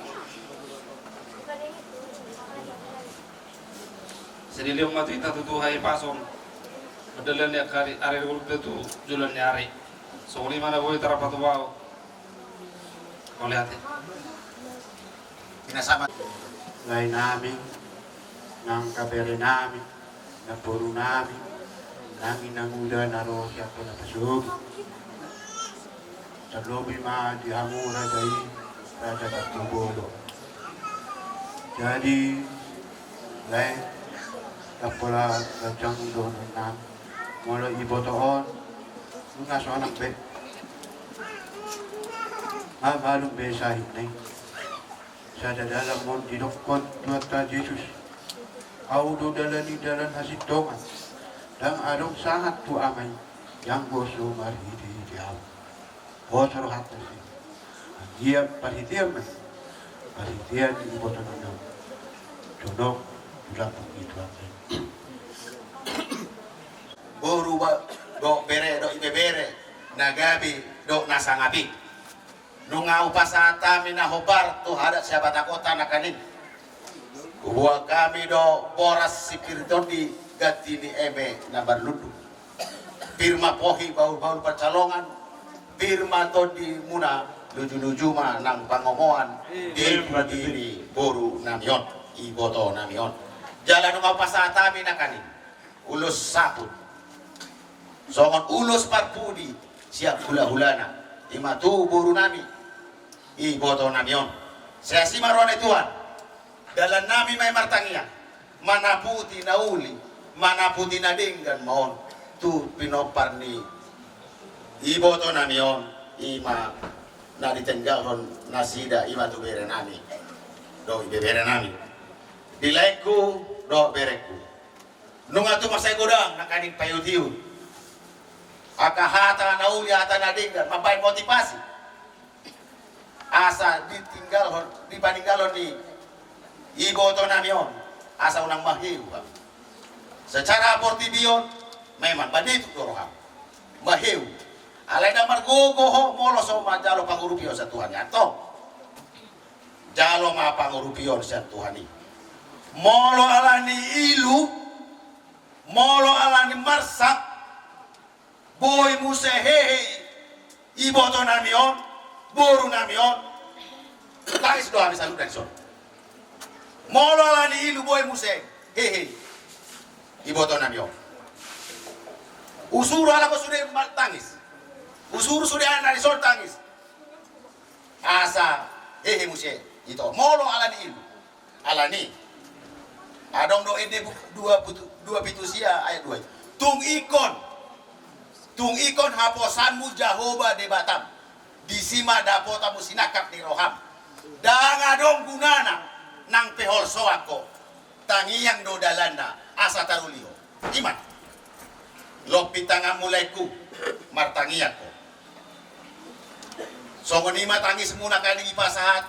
Sai dilehon ma tu hita tutu hahipason mandalani angka ari, ari ni ngolunta tu joloan ni ari. Songon i ma na boi tarpatupa ho. Mauliate. Lae nami, nang bere nami, namboru nami, nang inanguda na ro sian bona pasogit. Tarlobi ma di hamu raja i, raja Tampubolon. Jadi, lae, ndang pola ganjang dohonon nami. Molo iboto on, nunga sonang be. Nga malum be sahitna i. Sada dalan ma on didokkon Tuhanta Jesus. Ahu do dalan i, dalan hasintongan. Ndang adong sahat tu Ama i, anggo so marhitehite ahu. Pos rohanta se. Anggiat parhitean ma i. Parhitean ni iboto nami on. Jonok tu lambung ni Tuhanta i. Boru ba-, dohot bere, dohot ibebere, na gabe, dohot na sangap i. Nunga hupasahat hami na hombar tu adat Sabata kota nangkaning. Huboan hami do boras sipir tondi ganti ni eme na marlundu. Pir ma pohi bahulbahul pansalongan, pir ma tondimuna, lujuluju ma nang pangomoan, di pudi ni boru nami on, iboto nami on. Jala nunga hupasahat hami nangkaning ulos saput songon ulos parpudi sian hulahulana, i ma tu boru nami, iboto nami on. Sai asi ma roha ni Tuhan. Dalan nami ma i martangiang, manaputi na uli, manaputi na denggan ma on tu pinompar ni iboto nami on, i ma na ditenggalhon nasida, i ma tu bere nami dohot ibebere nami. Di laengku dohot berengku. Nunga tung mansai godang nangkaning paiutiut. Angka hata na uli, hata na denggan, mambahen motivasi. Asa ditinggalhon, dipaninggalhon ni iboto nami on, asa unang maheu hami. Secara portibi on, memang banituk do roham. Maheu. Alai ndang margogo ho molo so manjalo pangurupion sian Tuhan i, antong. Jalo ma pangurupion sian Tuhan i. Molo ala ni ilu, molo ala ni marsak, boi muse hehe iboto nami on, boru nami on, tangis do hami saluhutna dison. Molo ala ni ilu boi muse hehe iboto nami on. Husuru halak on sude ma-, tangis. Husuru sude anak na dison tangis. Asa hehe muse ito. Molo ala ni ilu. Alani. Adong do ende bu-, dua putu-, dua pitu sia ayat dua i. Tung ingkon. Tung ingkon haposanmu Jahowa Debatam. Disi ma dapotanmu sinangkap ni roham. Ndang adong gunana nang pe holsoan ho. Tangiang do dalanna asa taruli ho. I ma. Lompit tanganmu laengku, martangiang ho. Songon i ma tangismu nangkaning dipasahat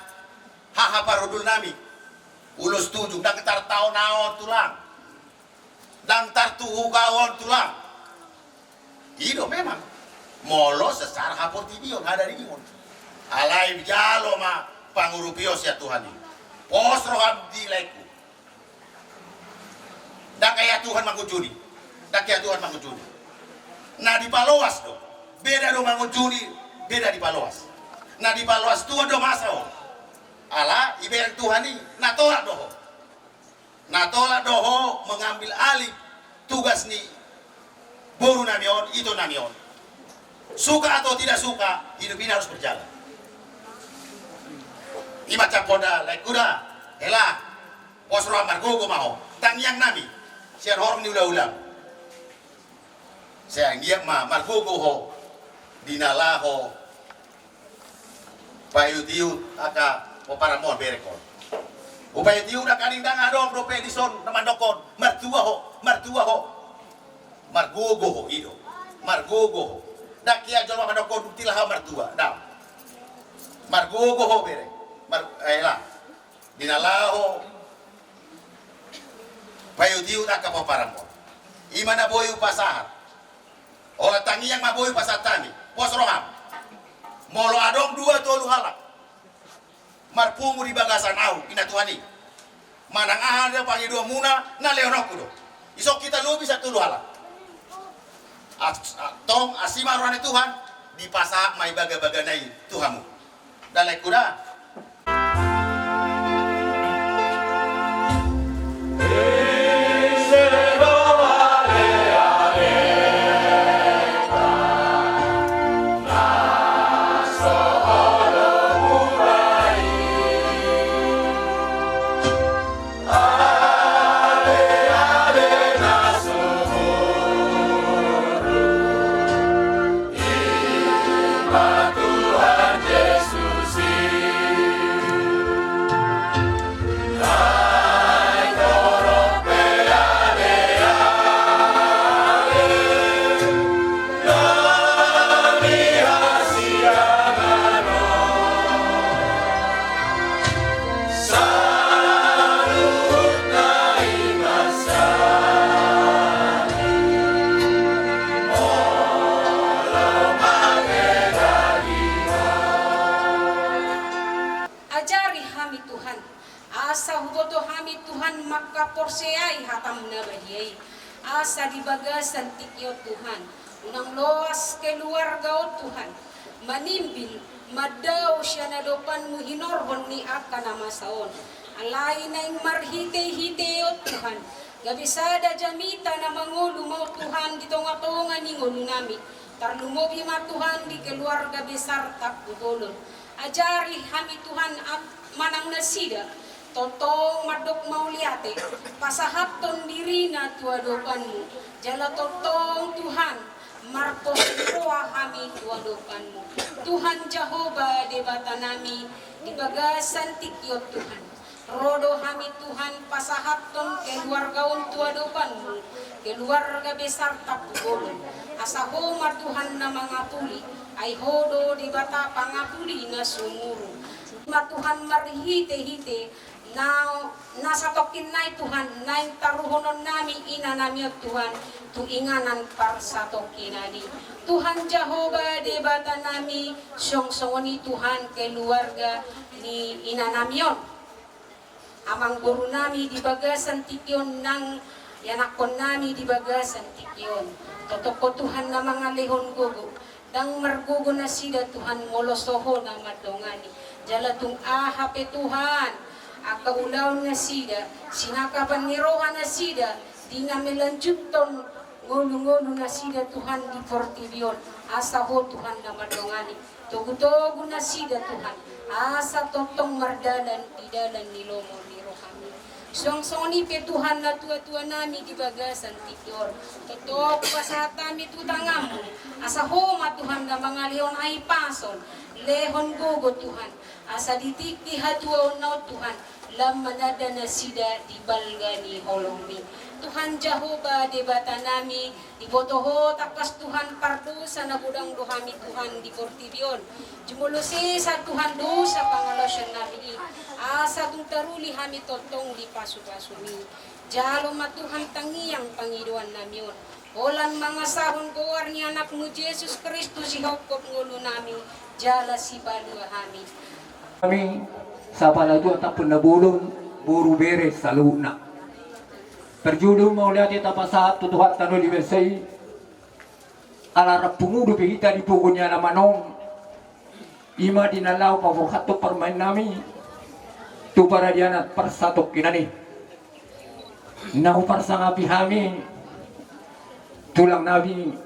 haha parhundul nami. Ulos tuju, ndang tartaonaon tulang. Ndang tartuhukaon tulang. I do memang. Molo secara haportibion, hadaringion. Alai jalo ma pangurupion sian Tuhan i. Pos roham di laengku. Ndang hea Tuhan mangunjuni. Ndang hea Tuhan mangunjuni. Na dipaloas do. Beda do mangunjuni, beda dipaloas. Na dipaloas Tuhan do masa on. Ala, ibereng Tuhan i, na tolap do ho. Na tolap do ho mengambil alih tugas ni boru nami on, ito nami on. Suka atau tidak suka, hidup ini harus berjalan. I ma cap honda, laengku da, hela, pos roham, margogo ma ho, tangiang nami, sian horong ni ulaula. Sai anggiat ma margogo ho, di na laho paiutiut angka pomparanmu on, berengkon. Hupaihut-ihut angka dangdang, adong dope dison na mandokkon, martua ho, martua ho. Margogo ho, i do. Margogo ho. Ndang hea jolma mandokkon dung tilala ho martua, ndang. Margogo ho bere. Mar-, eh, lah. Di na laho paihut-ihut angka pomparanmon. I ma na boi hupasahat. Holan tangiang ma boi hupasahat hami. Pos roham. Molo adong dua tolu halak marpungu di bagasan ahu, ninna Tuhan i, manang aha do pangidoanmuna, na lehononku do. Dison hita lobi sian tolu halak. As-, a-, tong asi ma roha ni Tuhan, dipasahat ma i bagabagana i tu hamu. Ndang laengku da. Ajari hami Tuhan, asa huboto hami Tuhan mangkaporseai hatam na badia i, asa di bagasan tingki on Tuhan, unang loas keluarga on Tuhan, manimbil, mandao sian adopanmu hinorhon ni angka na masa on. Alai naeng marhitehite on Tuhan, gabe sada jamita na mangolu ma on Tuhan di tongatonga ni ngolunami. Tarlumobi ma Tuhan di keluarga besar Tampubolon. Ajari hami Tuhan, ap-, manang nasida tongtong mandok mauliate, pasahathon dirina tu adopanmu. Jala tongtong Tuhan, marpos ni roha hami tu adopanmu. Tuhan Jahowa Debatanami, di bagasan tingki on Tuhan, ro do hami Tuhan pasahathon keluarga on tu adopanmu, keluarga besar Tampubolon. Asa ho ma Tuhan na mangapuli, ai ho do Debata pangapuli na sumurung. Ma Tuhan marhitehite na, na satongkin nai Tuhan, naeng taruhononnami inanami on Tuhan, tu inganan parsatongkinan i. Tuhan Jahowa Debatanami, songon i Tuhan keluarga ni inanami on. Amangborunami di bagasan tingki on nang ianakkonnami di bagasan tingki on. Tongtong ho Tuhan na mangalehon gogo. Ndang margogo nasida Tuhan molo so ho na mandongani. Jala tung aha pe Tuhan, angka ulaon nasida, sinangkapan ni roha nasida, di na melanjuthon ngolungolu nasida Tuhan di portibi on. Asa ho Tuhan na mandongani. Togutogu nasida Tuhan, asa tongtong mardalan di dalan ni lomo ni rohami. Songon i pe Tuhan natuatuanami di bagasan tingki on, tongtong pasahat hami tu tanganmu, asa ho ma Tuhan na mangalehon hahipason, lehon gogo Tuhan, asa di tingki hatuaonna on Tuhan, lam mananda nasida di balga ni holongmi. Tuhan Jahowa Debatanami, diboto ho tangkas Tuhan pardosa na godang do hami Tuhan di portibi on. Jumolo sesa Tuhan dosa pangalaosionnami i, asa tung taruli hami tongtong di pasupasumi. Jalo ma Tuhan tangiang pangidoannami on, holan mangasahon goar ni Anakmu Jesus Kristus sihophop ngolunami, jala sipalua hami. Hami, sapala tua Tampubolon, boru bere saluhutna. Parjolo mauliate tapasahat tu Tuhanta na di basa i, ala rap pungu dope hita di pogu ni alaman on, i ma di na laho paborhathon parumaennami tu paradianan parsatongkinan i. Na huparsangapi hami tulangnami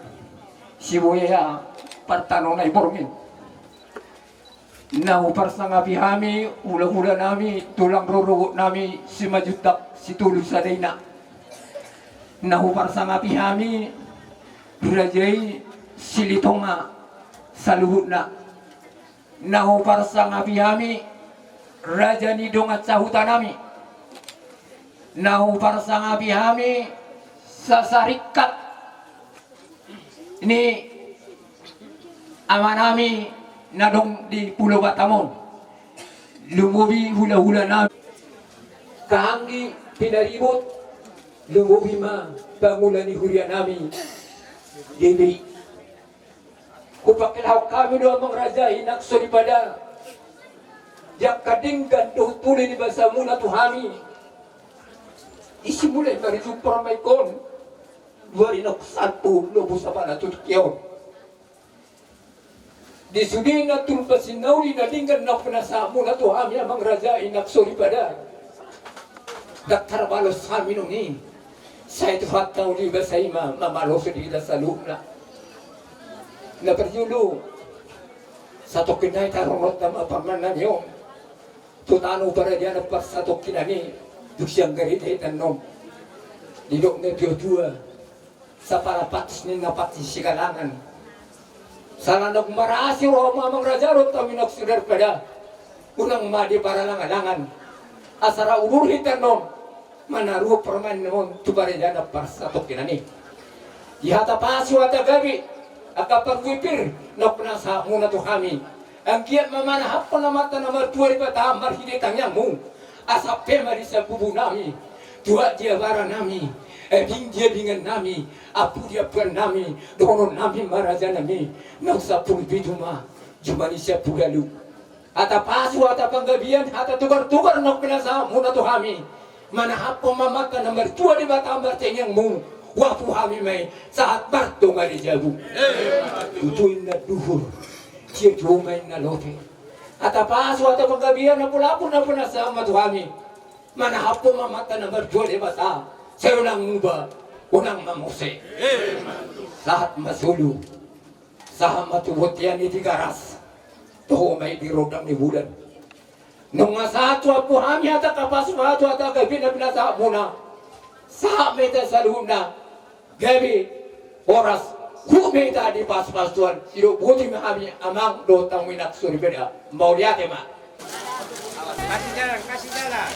Sibuea Partanona i Borngin. Na huparsangapi hami hulahulanami, tulang rorobotnami Simanjuntak Sitolu Sadaina. Na huparsangapi hami raja i Silitonga saluhutna. Na huparsangapi hami raja ni dongan sahutanami Na huparsangapi hami sasaringkat ni amanami na adong di Pulo Batam on, lumobi hulahulanami, angka anggi pinaribot, lumobi ma pangula ni hurianami G B I. Hupangkilahon hami do amang raja i nang soripada, di angka denggan dohot uli ni basamuna tu hami. Isi mulai marijumpa ma ingkon dua rinok salpu lobu sabana tu tingki on. Di sudena turpa sinauli na denggan na pinasahatmuna tu hami amang raja i nang soripada. Ndang tarbalos hami nunga i. Sai Tuhanta uli basa i ma mamalosi di hita saluhutna. Na parjolo, satongkin nai tarongot nama parmannami on tu tano Paradianan parsatongkinan i, dung sian gari hita annon. Didok na tuatua, sapala patus ninna patus sigalangan. Sala nunga marasi roha amang raja dohot hami nang soripada, unang ma diparalangalangan. Asa ra udur hita annon manaruhon parmannami on tu Paradianan parsatongkinan i. Di hata pasu hata gabe, angka panggupi pir na pinasahatmuna tu hami. Anggiat ma manahaphon Amanta na martua Debata marhite tangiangmu, asa pe ma di sabubunami, tuak di abaranami, abing di abingannami, ampu di ampuannami, dohononnami ma rajanami, naung sampulu pitu ma jumadi sampulu ualu. Hata pasu, hata panggabean, hata tugar-tugar na pinasahatmuna tu hami. Manahaphon ma Amanta na martua Debata martangiangmu, huapu hami ma i sahat martonga di jabu. Tutu inna duhur, sia juo ma inna lote. Hata pasu, hata panggabean, na pinasahatmuna tu hami. Manahaphon ma Amanta na martua Debata, sai unang muba, unang mamose. Sahat ma solu, sahat ma tu bontean i Tigaras, toho ma i di rondang ni bulan. Nunga sahat huampu hami hata pasu, hata gabe na pinasahatmuna. Sahat ma hita saluhutna gabe, horas, huhut ma hita dipasu-pasu Tuhan. Didok boti ma hami amang dohot hamu inang soripada. Mauliate ma. Kasih jalan, kasih jalan.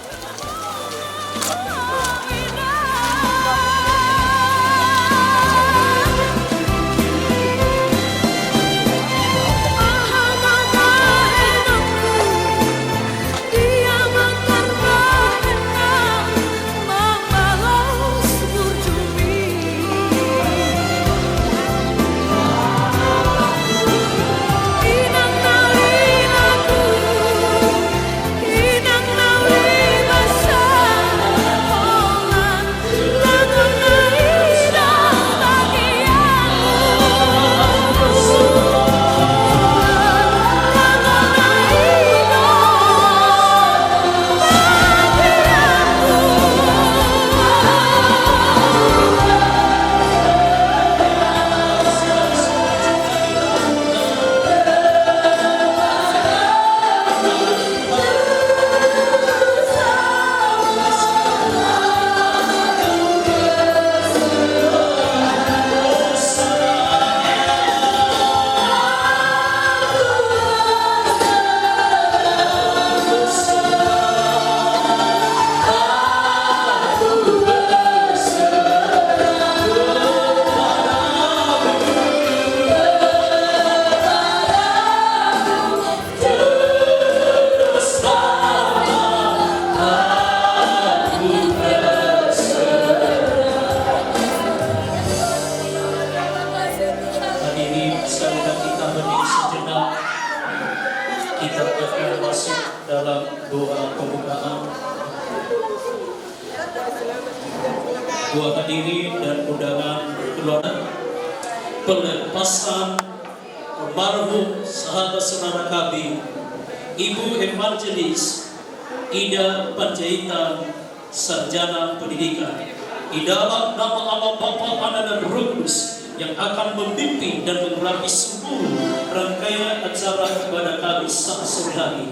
Hadirin, saudara kita berdiri sejenak. Kita akan masuk dalam doa pembukaan. Doa hadirin dan undangan keluarga pelepasan almarhum sahabat saudara kami, Ibu Evangelis Ida Panjaitan, Sarjana Pendidikan, di dalam nama Allah Bapa, Anak, dan Roh Kudus yang akan membimbing dan mengurapi seluruh rangkaian acara ibadah kami saat sore hari.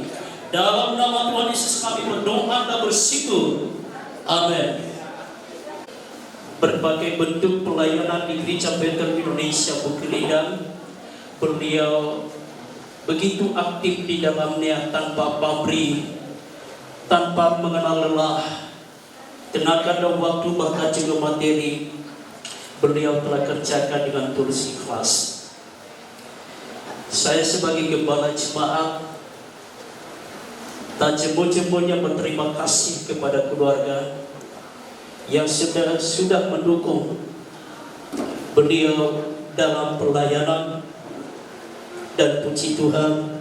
Dalam nama Tuhan Yesus kami berdoa dan bersyukur. Amin. Berbagai bentuk pelayanan di Gereja Betel Indonesia Bukit Lindan, beliau begitu aktif di dalamnya tanpa pamrih, tanpa mengenal lelah. Karena waktu bahkan juga materi, beliau telah kerjakan dengan tulus ikhlas. Saya sebagai gembala jemaat, tak jemu-jemunya berterima kasih kepada keluarga yang sudah, sudah mendukung beliau dalam pelayanan, dan puji Tuhan,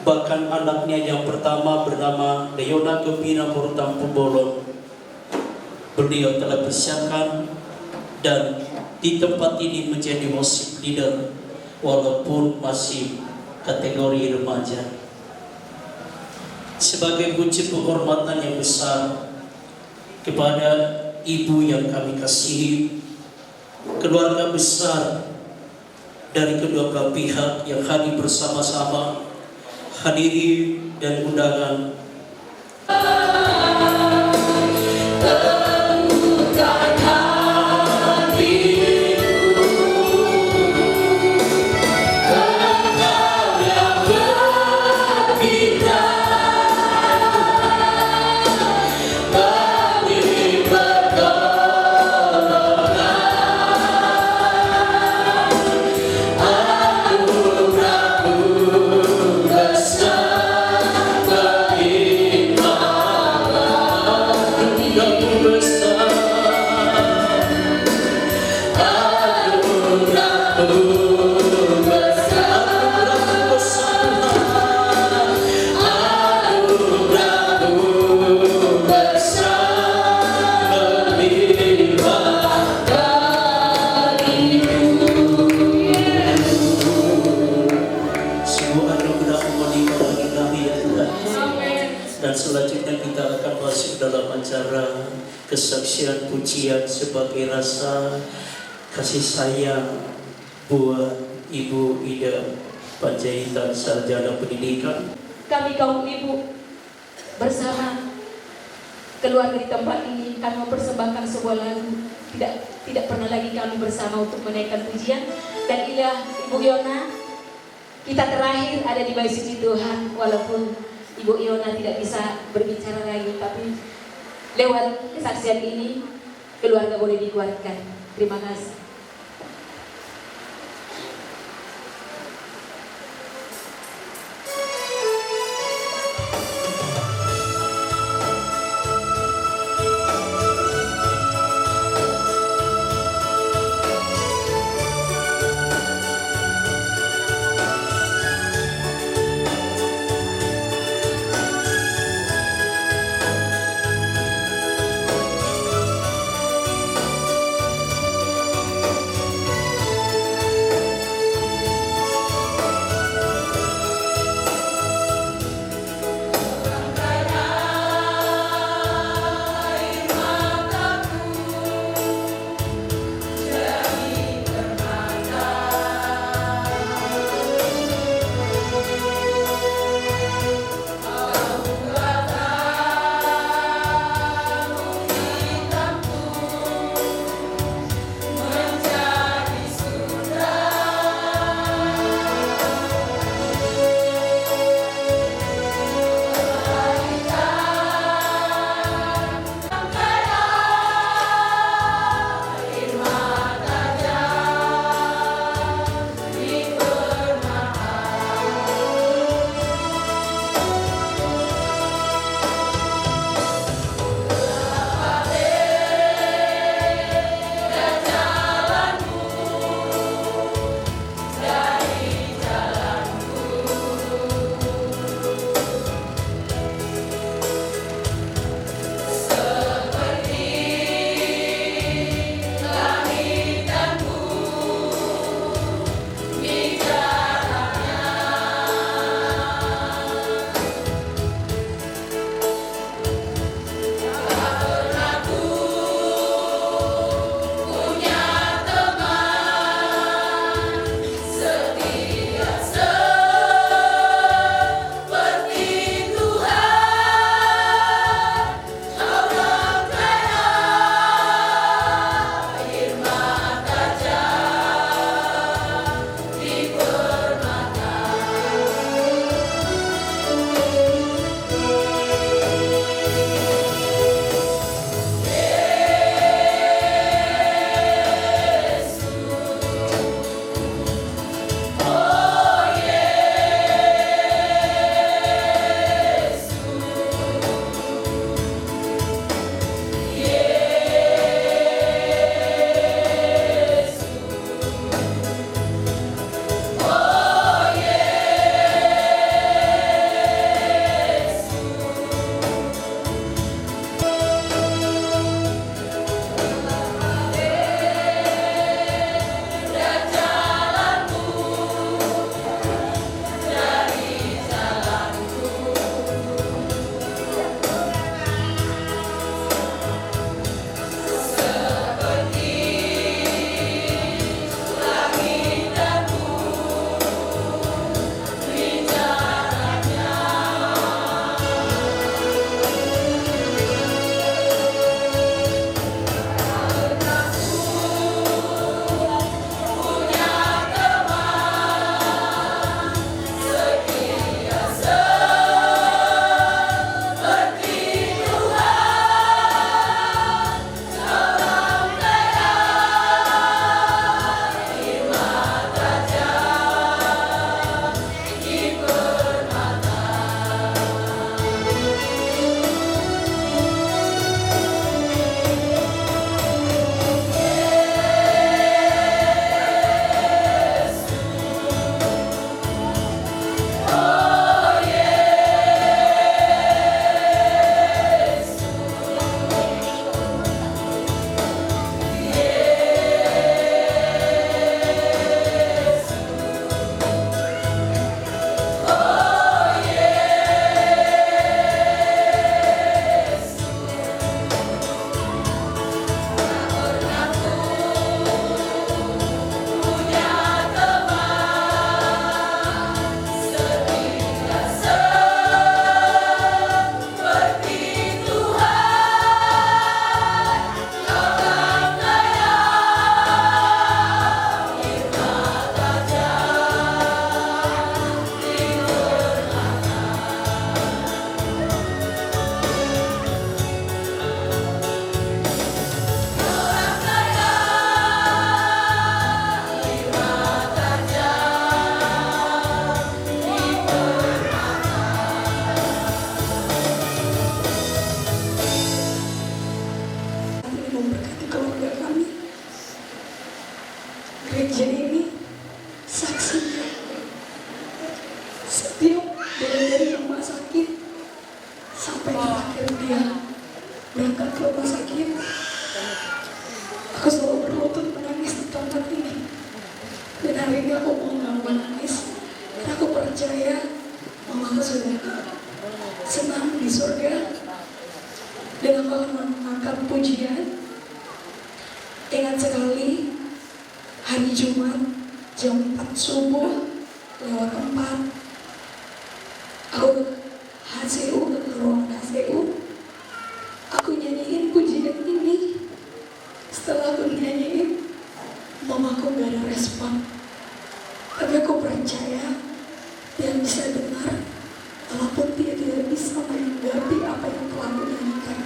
bahkan anaknya yang pertama bernama Leona Gembira Hurtanto Bolon, beliau telah persiapkan dan di tempat ini menjadi worship leader walaupun masih kategori remaja. Sebagai wujud penghormatan yang besar kepada ibu yang kami kasihi, keluarga besar dari kedua belah pihak yang hadir bersama-sama, hadirin dan undangan. Sungguh anugerah-Mu melimpah bagi kami, ya Tuhan. Dan selanjutnya kita akan masuk dalam acara kesaksian pujian sebagai rasa kasih sayang buat Ibu Ida Panjaitan, sarjana pendidikan. Kami kaum ibu bersama keluarga di tempat ini, kami mempersembahkan sebuah lagu, tidak, tidak pernah lagi kami bersama untuk menaikkan pujian. Dan inilah Ibu Yona, kita terakhir ada di Bait Suci Tuhan, walaupun Ibu Yona tidak bisa berbicara lagi, tapi lewat kesaksian ini, keluarga boleh dikuatkan. Terima kasih. Setiap mulai dari rumah sakit sampai terakhir dia berangkat ke rumah sakit, aku selalu berlutut menangis di tempat ini. Dan hari ini aku mau nggak mau nangis, karena aku percaya mamaku sudah senang di surga. Dan aku akan mengangkat pujian. Ingat sekali, hari Jumat jam empat subuh lewat empat, aku ke H C U, ke ruangan H C U. Aku nyanyiin pujian ini. Setelah aku nyanyiin, mamaku nggak ada respon. Tapi aku percaya dia bisa dengar, walaupun dia tidak bisa menanggapi apa yang telah aku nyanyikan.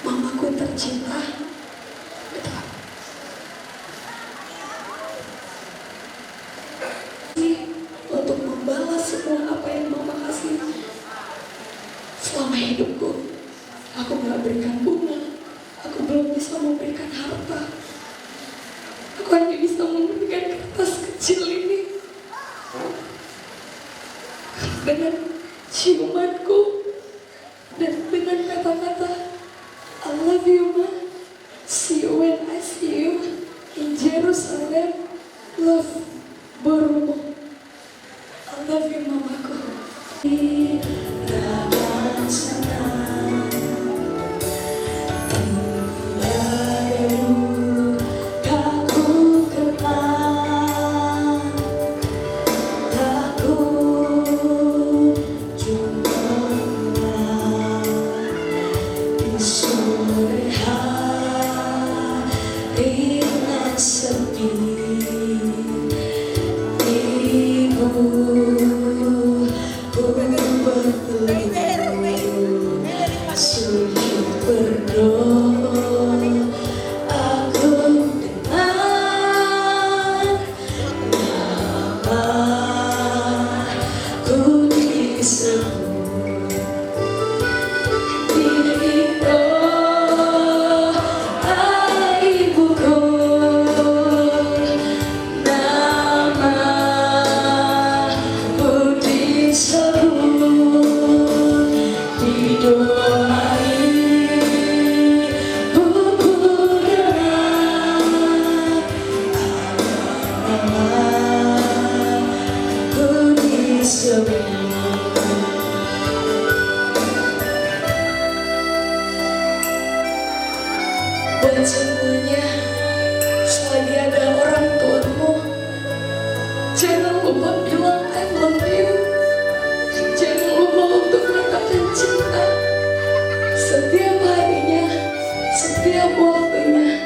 Mamaku tercinta, untuk membalas semua apa yang mama kasih selama hidupku. Aku nggak berikan bunga, aku belum bisa memberikan harta. Aku hanya bisa memberikan kertas kecil ini dengan ciumanku dan dengan kata-kata, "I love you, Ma. See you when I see you in Jerusalem. Love, Borumo." I love you, mamaku. Buat semuanya, selagi ada orang tuamu, jangan lupa bilang "I love you". Jangan lupa untuk mengatakan cinta setiap harinya, setiap waktunya,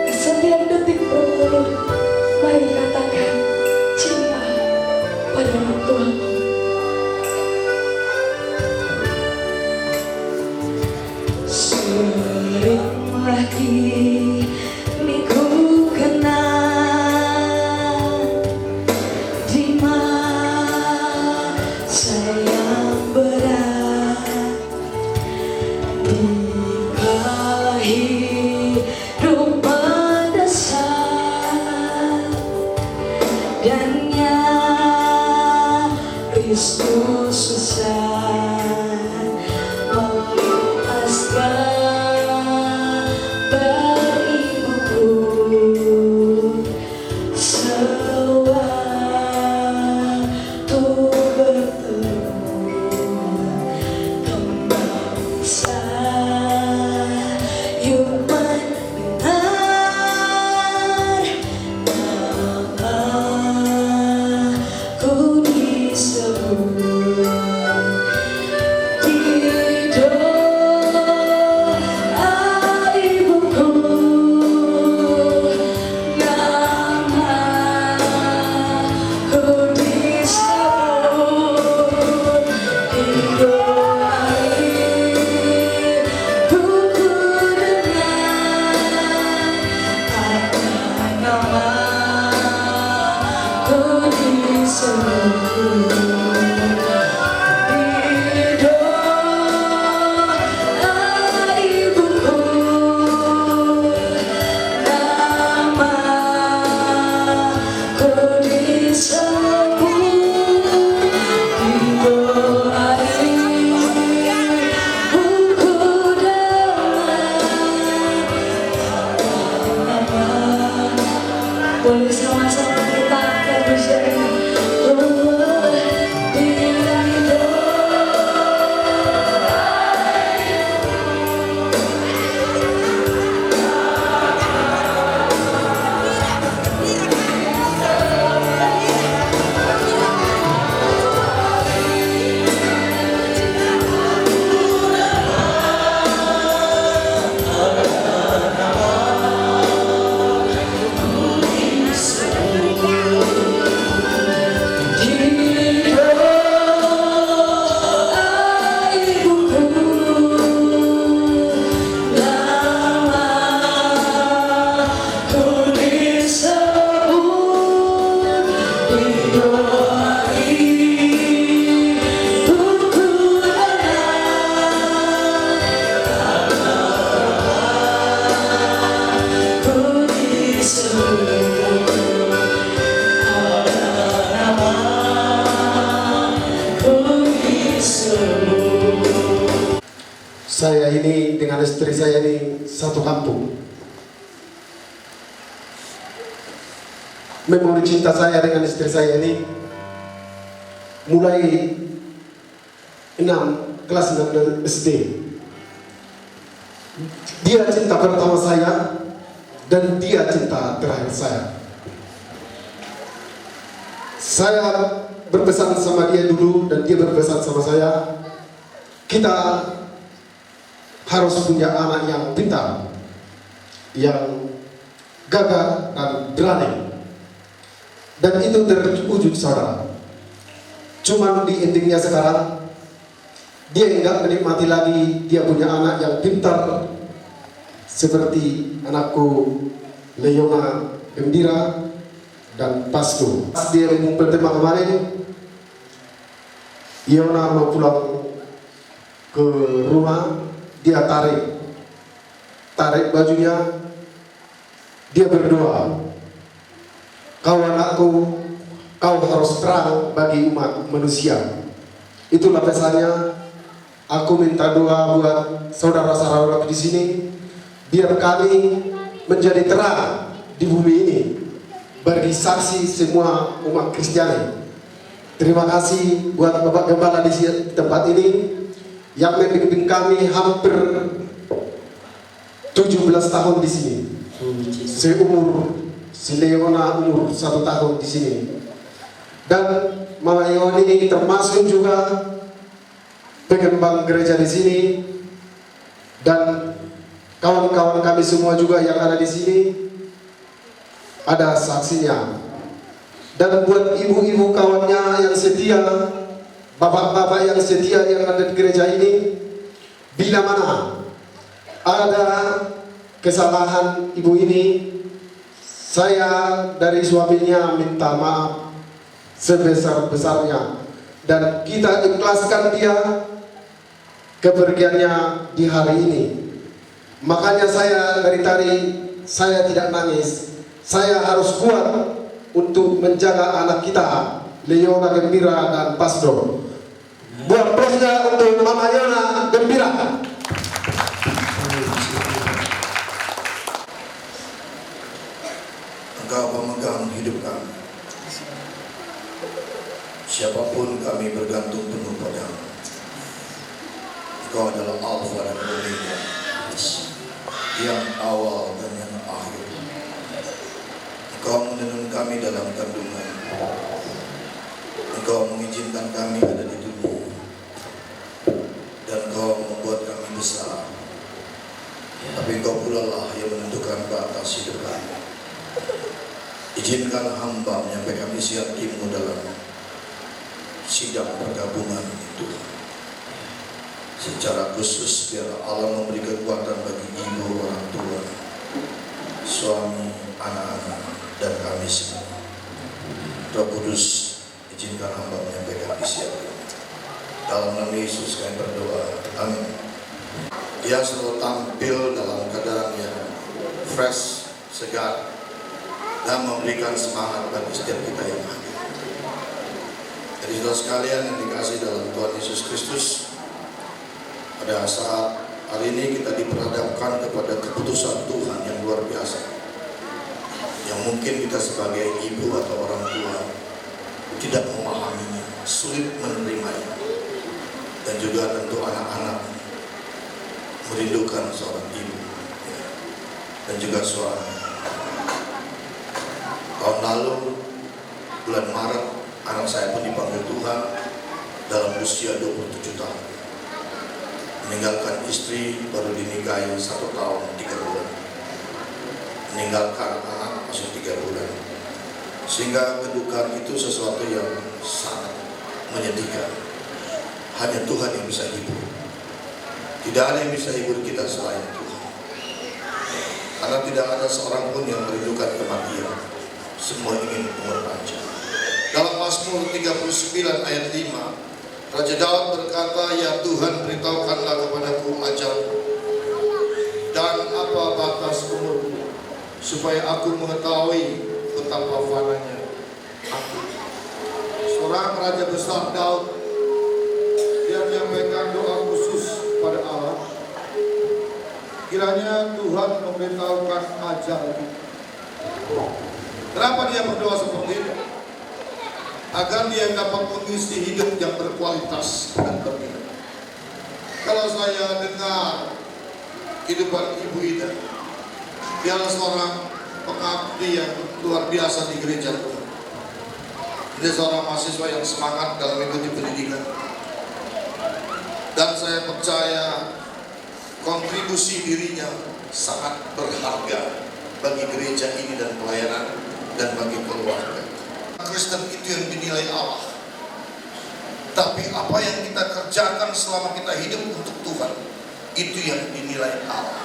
setiap detik berlalu. Mari katakan cinta pada orang tuamu. Sering lagi ni ku kenang di masa yang berat, di kala hidup mendesak dan nyaris ku susah melepaskan beribuku. Sewaktu bertemu kembang sayup mendengar namaku disebut. Saya ini dengan istri saya ini satu kampung. Memori cinta saya dengan istri saya ini mulai enam, kelas enam S D. Dia cinta pertama saya dan dia cinta terakhir saya. Saya berpesan sama dia dulu dan dia berpesan sama saya. Kita harus punya anak yang pintar, yang gagah dan berani. Dan itu terwujud, saudara. Cuman di endingnya sekarang, dia nggak menikmati lagi dia punya anak yang pintar seperti anakku Leona Gembira dan Pasco. Pas dia ngumpul tema kemarin, Leona mau pulang ke rumah, dia tarik, tarik bajunya, dia berdoa, "Kau anakku, kau harus terang bagi umat manusia." Itulah pesannya. Aku minta doa buat saudara-saudara di sini, biar kami menjadi terang di bumi ini bagi saksi semua umat Kristiani. Terima kasih buat Bapak Gembala di si-, tempat ini yang membimbing kami hampir tujuh belas tahun di sini. Seumur si Leona umur satu tahun di sini. Dan Mama Leona ini termasuk juga pengembang gereja di sini. Dan kawan-kawan kami semua juga yang ada di sini ada saksinya. Dan buat ibu-ibu kawannya yang setia, bapak-bapak yang setia yang ada di gereja ini, bila mana ada kesalahan ibu ini, saya dari suaminya minta maaf sebesar-besarnya. Dan kita ikhlaskan dia kepergiannya di hari ini. Makanya saya dari tadi, saya tidak nangis. Saya harus kuat untuk menjaga anak kita, Leona Gembira dan Pasco. Buat prosnya untuk Mama Leona Gembira. Engkau pemegang hidup kami. Siapapun kami bergantung penuh padamu. Engkau adalah Alfa dan Omega, yang awal dan yang akhir. Engkau menenun kami dalam kandungan. Engkau mengizinkan kami ada di dunia. Dan Engkau membuat kami besar. Tapi Engkau pula lah yang menentukan batas hidup kami. Izinkan hamba menyampaikan isi hatimu dalam sidang pergabungan ini, Tuhan. Secara khusus, biar Allah memberi kekuatan bagi ibu, orang tua, suami, anak-anak, dan kami semua. Roh Kudus, izinkan hamba menyampaikan isi hati. Dalam nama Yesus kami berdoa. Amin. Dia selalu tampil dalam keadaan yang fresh, segar, dan memberikan semangat bagi setiap kita yang hadir. Jadi, saudara sekalian yang dikasihi dalam Tuhan Yesus Kristus, pada saat hari ini kita diperhadapkan kepada keputusan Tuhan yang luar biasa, yang mungkin kita sebagai ibu atau orang tua tidak memahaminya, sulit menerimanya, dan juga tentu anak-anak merindukan seorang ibu, ya, dan juga suami. Tahun lalu, bulan Maret, anak saya pun dipanggil Tuhan dalam usia dua puluh tujuh tahun. Meninggalkan istri baru dinikahi satu tahun tiga bulan. Meninggalkan anak masih tiga bulan. Sehingga kedukaan itu sesuatu yang sangat menyedihkan. Hanya Tuhan yang bisa hibur. Tidak ada yang bisa hibur kita selain Tuhan. Karena tidak ada seorang pun yang merindukan kematian. Semua ingin umur panjang. Dalam Mazmur tiga puluh sembilan ayat lima, Raja Daud berkata, "Ya Tuhan, beritahukanlah kepadaku ajalku, dan apa batas umurku, supaya aku mengetahui betapa fananya aku." Seorang raja besar Daud, dia menyampaikan doa khusus pada Allah. Kiranya Tuhan memberitahukan ajar kita. Kenapa dia berdoa seperti itu? Agar dia dapat mengisi hidup yang berkualitas dan berguna. Kalau saya dengar kehidupan Ibu Ida, dia adalah seorang pengabdi yang luar biasa di gereja Tuhan. Dia seorang mahasiswa yang semangat dalam mengikuti pendidikan. Dan saya percaya kontribusi dirinya sangat berharga bagi gereja ini dan pelayanan dan bagi keluarga. Kristen itu yang dinilai Allah. Tapi apa yang kita kerjakan selama kita hidup untuk Tuhan, itu yang dinilai Allah.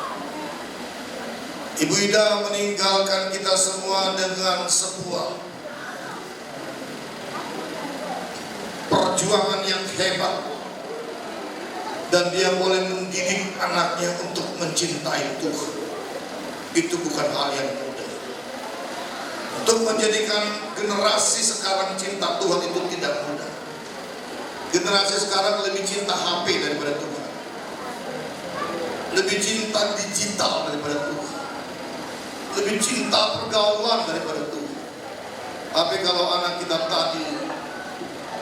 Ibu Ida meninggalkan kita semua dengan sebuah perjuangan yang hebat, dan dia boleh mendidik anaknya untuk mencintai Tuhan. Itu bukan hal yang mudah. Untuk menjadikan generasi sekarang cinta Tuhan itu tidak mudah. Generasi sekarang lebih cinta H P daripada Tuhan. Lebih cinta digital daripada Tuhan. Lebih cinta pergaulan daripada Tuhan. Tapi kalau anak kita tadi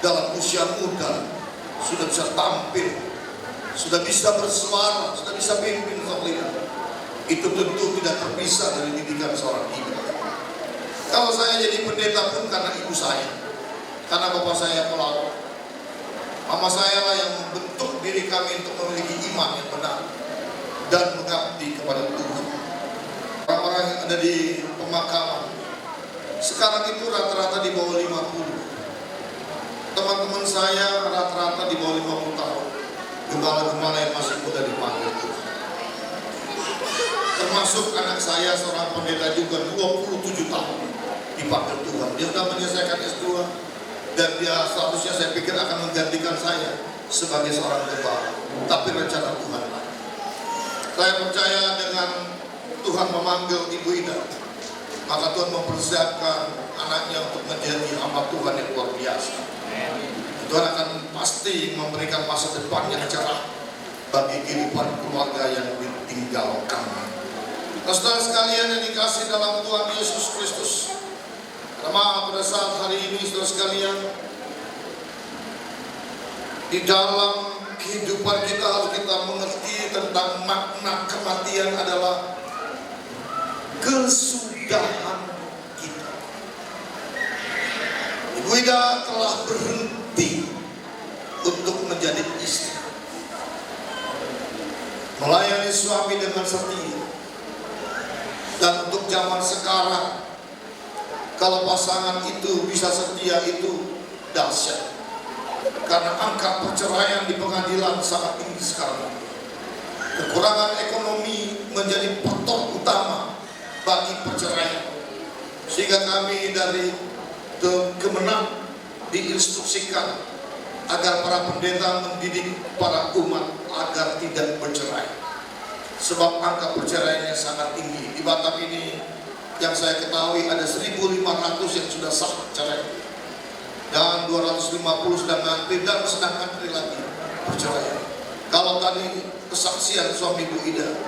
dalam usia muda sudah bisa tampil, sudah bisa bersuara, sudah bisa pimpin sekutu, itu tentu tidak terpisah dari didikan seorang ibu. Kalau saya jadi pendeta pun karena ibu saya, karena bapak saya pelaut. Mama saya lah yang membentuk diri kami untuk memiliki iman yang benar dan mengabdi kepada Tuhan. Orang-orang yang ada di pemakaman sekarang itu rata-rata di bawah lima puluh. Teman-teman saya rata-rata di bawah lima puluh tahun. Gembala-gembala yang masih muda dipanggil Tuhan. Termasuk anak saya, seorang pendeta juga, dua puluh tujuh tahun dipanggil Tuhan. Dia sudah menyelesaikan S dua. Dan dia seharusnya, saya pikir, akan menggantikan saya sebagai seorang gembala. Tapi rencana Tuhan lain. Saya percaya dengan Tuhan memanggil Ibu Ida, maka Tuhan mempersiapkan anaknya untuk menjadi hamba Tuhan yang luar biasa. Tuhan akan pasti memberikan masa depan yang cerah bagi kehidupan keluarga yang ditinggalkan. Saudara sekalian yang dikasih dalam Tuhan Yesus Kristus, karena pada saat hari ini, saudara sekalian, di dalam kehidupan kita harus kita mengerti tentang makna kematian adalah kesudahan kita. Ibu Ida telah berhenti untuk menjadi istri, melayani suami dengan setia. Dan untuk zaman sekarang, kalau pasangan itu bisa setia, itu dahsyat. Karena angka perceraian di pengadilan sangat tinggi sekarang. Kekurangan ekonomi menjadi faktor utama bagi perceraian. Sehingga kami dari Ke-, Kemenag diinstruksikan agar para pendeta mendidik para umat agar tidak bercerai. Sebab angka perceraiannya sangat tinggi. Di Batam ini, yang saya ketahui, ada seribu lima ratus yang sudah sah cerai. Dan dua ratus lima puluh sedang ngantri dan sedang ngantri lagi perceraian. Kalau tadi kesaksian suami Bu Ida,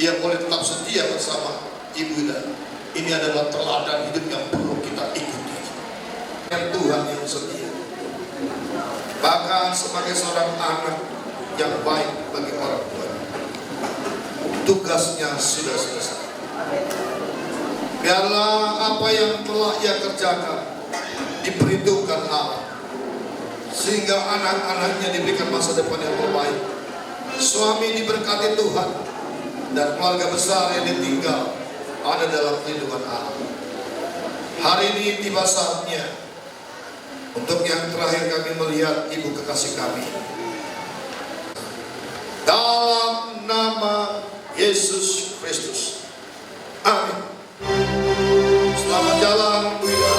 ia boleh tetap setia bersama Ibu Ida. Ini adalah teladan hidup yang perlu kita ikuti. Yang Tuhan yang setia. Bahkan sebagai seorang anak yang baik bagi orang tuanya. Tugasnya sudah selesai. Biarlah apa yang telah ia kerjakan diperhitungkan Allah, sehingga anak-anaknya diberikan masa depan yang terbaik. Suami diberkati Tuhan, dan keluarga besar yang ditinggal ada dalam lindungan Allah. Hari ini tiba saatnya untuk yang terakhir kami melihat ibu kekasih kami. Dalam nama Yesus Kristus. Amin. Selamat jalan, Bu Ida.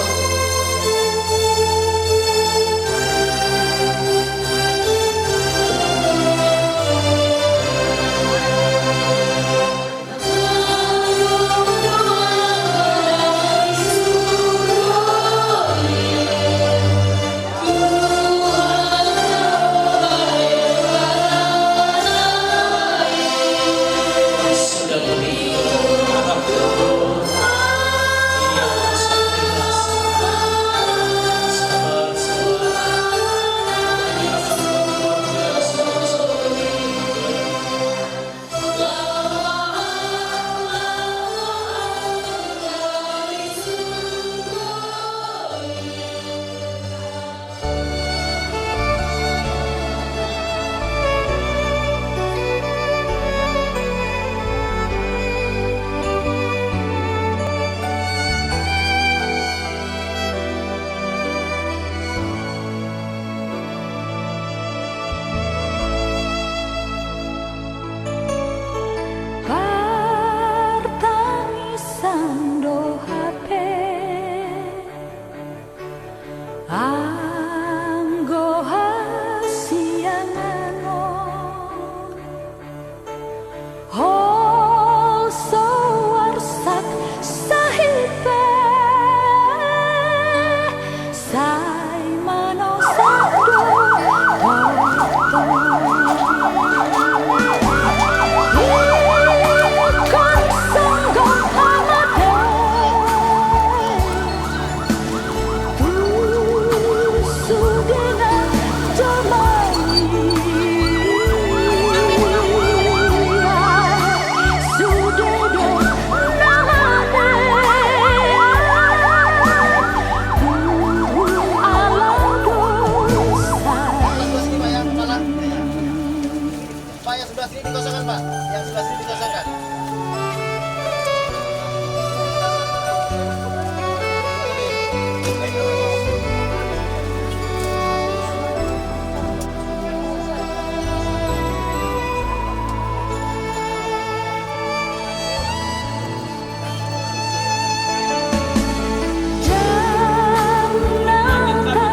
Yang sebelah sini dikosongkan.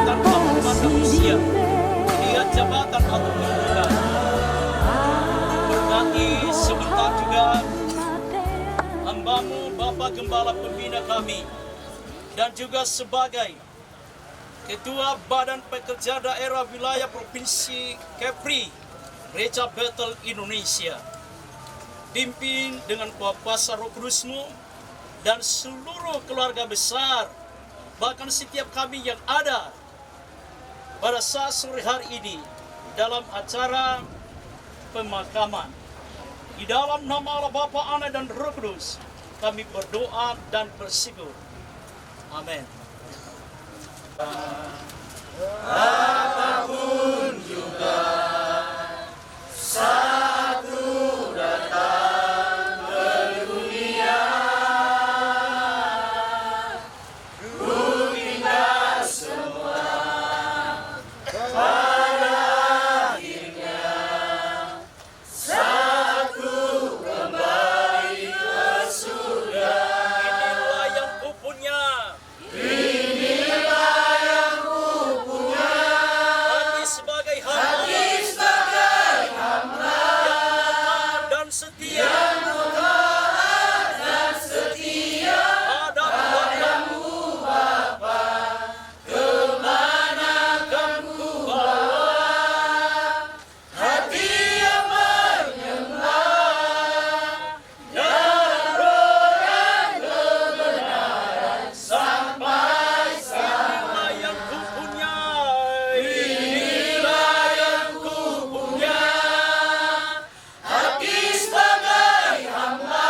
Tanpa usia, lihat jabatan atau kedudukan. Berkati sebentar juga hamba-Mu, Bapak Gembala Pembina kami, dan juga sebagai Ketua Badan Pekerja Daerah Wilayah Provinsi Kepri, Gereja Betel Indonesia. Pimpin dengan kuasa Roh Kudus-Mu dan seluruh keluarga besar, bahkan setiap kami yang ada pada saat sore hari ini dalam acara pemakaman. Di dalam nama Allah Bapa, Anak, dan Roh Kudus, kami berdoa dan bersyukur. Amin. Apapun juga saat ku datang ke dunia, ku tinggal semua pada akhirnya. Saat ku kembali ke surga. Inilah yang kupunya. Inilah yang kupunya. Hati sebagai hamba. Hati sebagai hamba. Yang taat dan setia. Yang taat dan setia. Padamu, Bapa. Padamu, Bapa. Kemana akan kubawa. Hati yang menyembah dalam roh dan kebenaran sampai selamanya. Inilah yang kupunyai. Inilah yang kupunyai. Hati sebagai hamba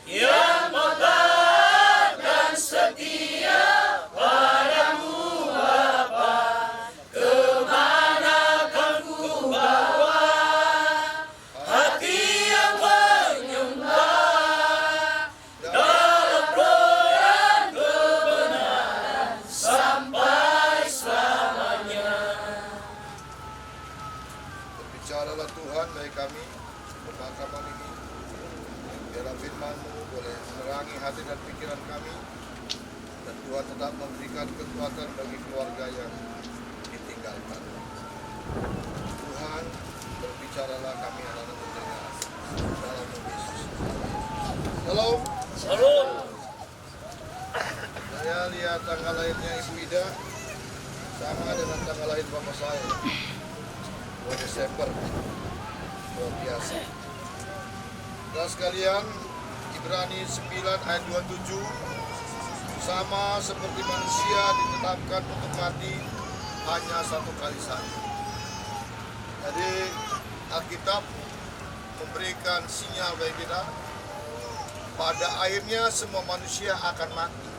yang taat dan setia padamu, Bapa, kemana akan kubawa hati yang menyembah dalam roh dan kebenaran sampai selamanya. Berbicaralah Tuhan bagi kami, pemakaman ini. Biarlah firman-Mu boleh menerangi hati dan pikiran kami. Dan Tuhan tetap memberikan kekuatan bagi keluarga yang ditinggalkan. Tuhan, berbicaralah, kami anak-anak mendengar. Dalam nama Yesus. Shalom. Shalom. Saya lihat tanggal lahirnya Ibu Ida sama dengan tanggal lahir bapak saya. Dua Desember. Luar biasa. Saudara sekalian, Ibrani sembilan ayat dua puluh tujuh, sama seperti manusia ditetapkan untuk mati hanya satu kali saja. Jadi, Alkitab memberikan sinyal bagi kita, pada akhirnya semua manusia akan mati.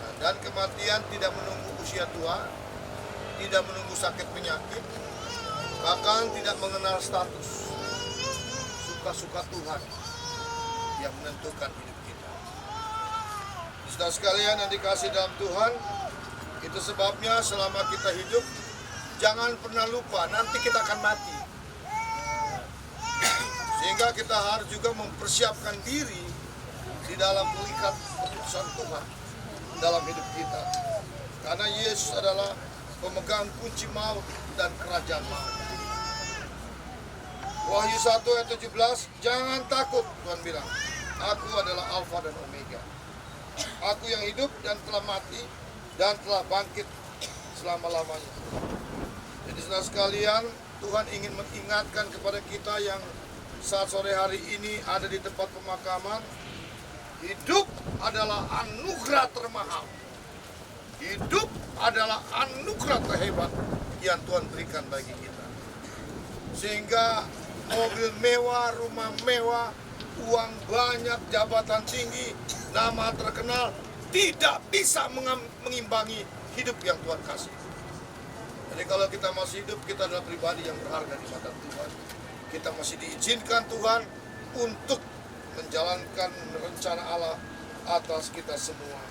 Nah, dan kematian tidak menunggu usia tua, tidak menunggu sakit penyakit, bahkan tidak mengenal status. Suka-suka Tuhan yang menentukan hidup kita. Saudara sekalian yang dikasihi dalam Tuhan, itu sebabnya selama kita hidup, jangan pernah lupa nanti kita akan mati. Sehingga kita harus juga mempersiapkan diri di dalam melihat keputusan Tuhan dalam hidup kita. Karena Yesus adalah pemegang kunci maut dan kerajaan maut. Wahyu satu ayat tujuh belas, "Jangan takut," Tuhan bilang, "Aku adalah Alfa dan Omega. Aku yang hidup dan telah mati dan telah bangkit selama-lamanya." Jadi, saudara sekalian, Tuhan ingin mengingatkan kepada kita yang saat sore hari ini ada di tempat pemakaman, hidup adalah anugerah termahal. Hidup adalah anugerah terhebat yang Tuhan berikan bagi kita. Sehingga mobil mewah, rumah mewah, uang banyak, jabatan tinggi, nama terkenal tidak bisa mengam- mengimbangi hidup yang Tuhan kasih. Jadi, kalau kita masih hidup, kita adalah pribadi yang berharga di mata Tuhan. Kita masih diizinkan Tuhan untuk menjalankan rencana Allah atas kita semua.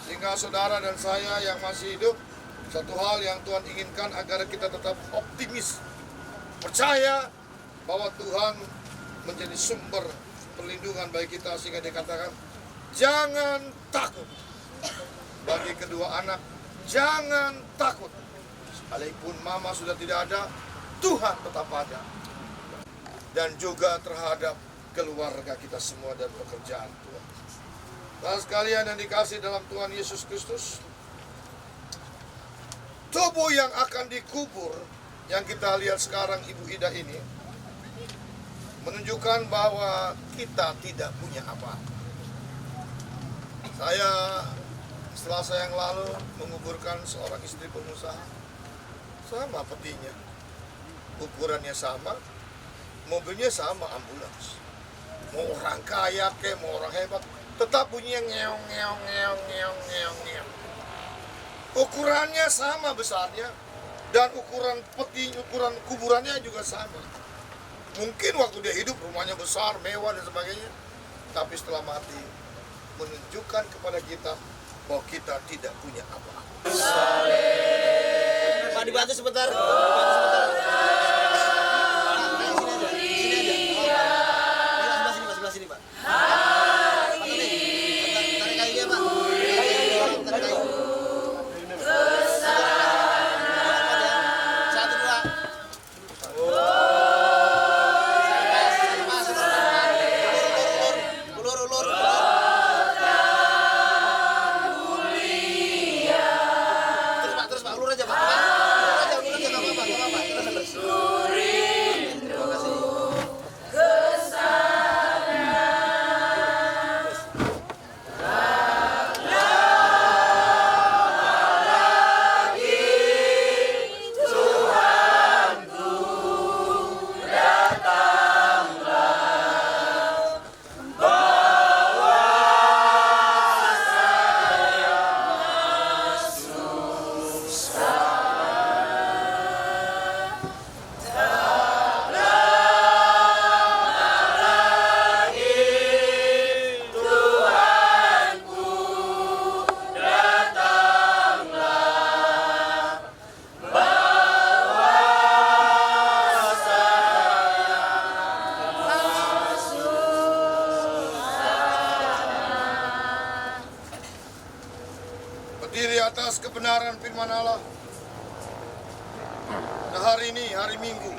Sehingga saudara dan saya yang masih hidup, satu hal yang Tuhan inginkan agar kita tetap optimis, percaya bahwa Tuhan menjadi sumber perlindungan bagi kita, sehingga dikatakan, "Jangan takut." Bagi kedua anak, "Jangan takut. Sekalipun mama sudah tidak ada, Tuhan tetap ada." Dan juga terhadap keluarga kita semua dan pekerjaan Tuhan. Saudara sekalian yang dikasih dalam Tuhan Yesus Kristus, tubuh yang akan dikubur yang kita lihat sekarang, Ibu Ida, ini menunjukkan bahwa kita tidak punya apa-apa. Saya Selasa yang lalu menguburkan seorang istri pengusaha. Sama petinya. Ukurannya sama, mobilnya sama, ambulans. Mau orang kaya ke, mau orang hebat, tetap bunyinya ngeong, ngeong, ngeong, ngeong, ngeong, ngeong. Ukurannya sama besarnya, dan ukuran peti, ukuran kuburannya juga sama. Mungkin waktu dia hidup rumahnya besar, mewah, dan sebagainya, tapi setelah mati, menunjukkan kepada kita bahwa kita tidak punya apa-apa. Pak, dibantu sebentar. Dibantu sebentar. Pak, sini aja. Sini aja. Pak, sebelah sini, Pak. Sebelah sini, Pak. Pak, tarik. Tarik, tarik kayunya, Pak. Tarik kayu. Satu, dua. Berdiri atas kebenaran firman Allah. Nah, hari ini, hari Minggu,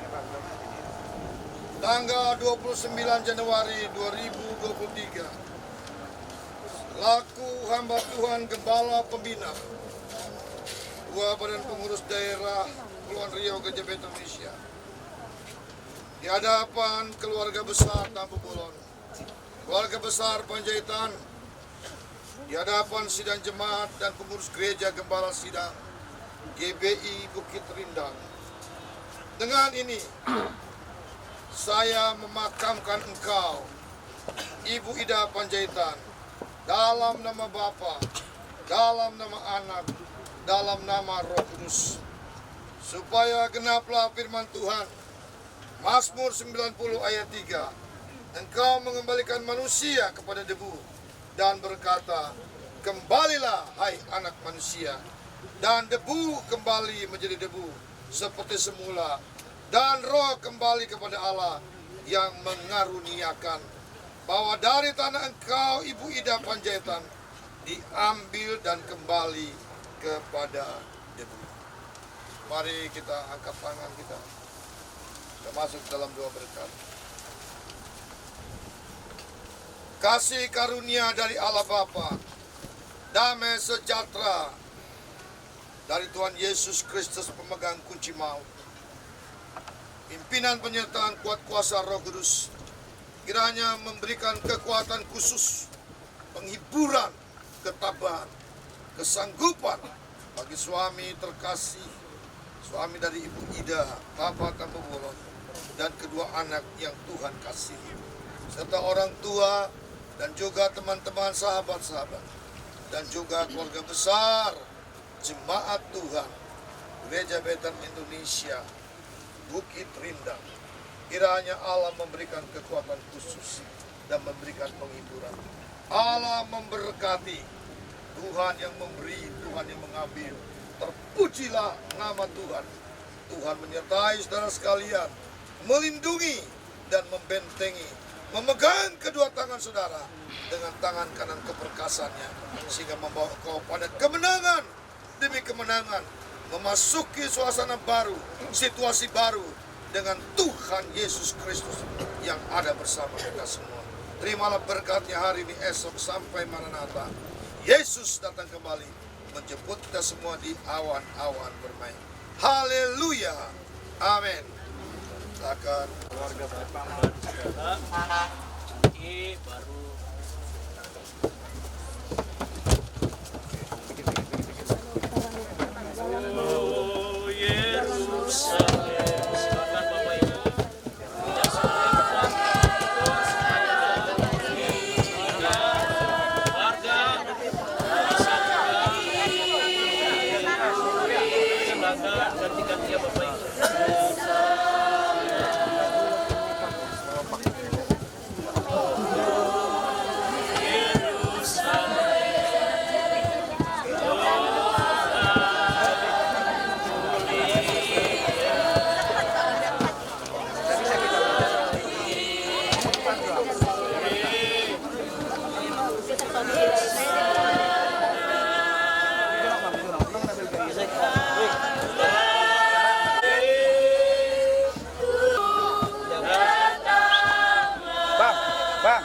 tanggal dua puluh sembilan Januari dua ribu dua puluh tiga, selaku hamba Tuhan Gembala Pembina Ketua Badan Pengurus Daerah Kepulauan Riau Gereja Bethel Indonesia, di hadapan keluarga besar Tampubolon, keluarga besar Panjaitan, di hadapan sidang jemaat dan pengurus gereja, gembala sidang G B I Bukit Rindang. Dengan ini, saya memakamkan engkau, Ibu Ida Panjaitan, dalam nama Bapa, dalam nama Anak, dalam nama Roh Kudus. Supaya genaplah firman Tuhan, Mazmur sembilan puluh ayat tiga, "Engkau mengembalikan manusia kepada debu dan berkata, 'Kembalilah, hai anak manusia, dan debu kembali menjadi debu seperti semula, dan roh kembali kepada Allah yang mengaruniakan, bahwa dari tanah engkau, Ibu Ida Panjaitan, diambil dan kembali kepada debu.'" Mari kita angkat tangan kita. Kita masuk dalam doa berkat. Kasih karunia dari Allah Bapa, damai sejahtera dari Tuhan Yesus Kristus, pemegang kunci maut, pimpinan penyertaan kuat kuasa Roh Kudus, kiranya memberikan kekuatan khusus, penghiburan, ketabahan, kesanggupan bagi suami terkasih, suami dari Ibu Ida, Bapak Tampubolon, dan kedua anak yang Tuhan kasihi, serta orang tua dan juga teman-teman, sahabat-sahabat, dan juga keluarga besar jemaat Tuhan Gereja Bethel Indonesia Bukit Rindang. Kiranya Allah memberikan kekuatan khusus dan memberikan penghiburan. Allah memberkati. Tuhan yang memberi, Tuhan yang mengambil. Terpujilah nama Tuhan. Tuhan menyertai saudara sekalian, melindungi dan membentengi, memegang kedua tangan saudara dengan tangan kanan keperkasannya, sehingga membawa kau pada kemenangan demi kemenangan, memasuki suasana baru, situasi baru dengan Tuhan Yesus Kristus yang ada bersama kita semua. Terimalah berkatnya hari ini, esok sampai Maranatha. Yesus datang kembali menjemput kita semua di awan-awan bermain. Haleluya. Amin. Silakan. Keluarga Bapak baru segala. Nanti baru. Oh, Yerusalem. Silakan, Bapak Ibu. Bang, bang.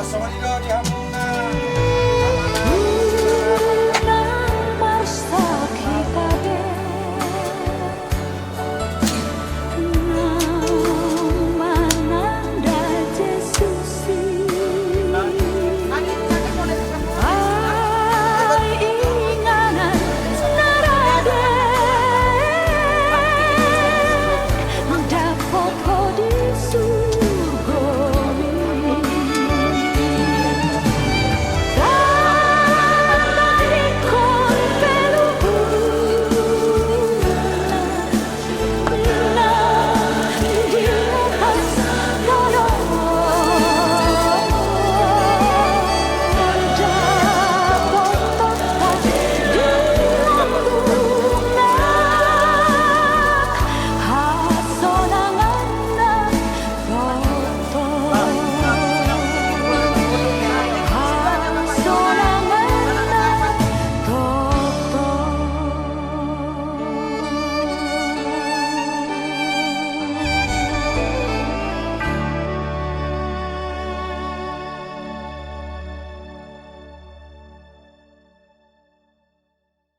Las songon i do di hamuna.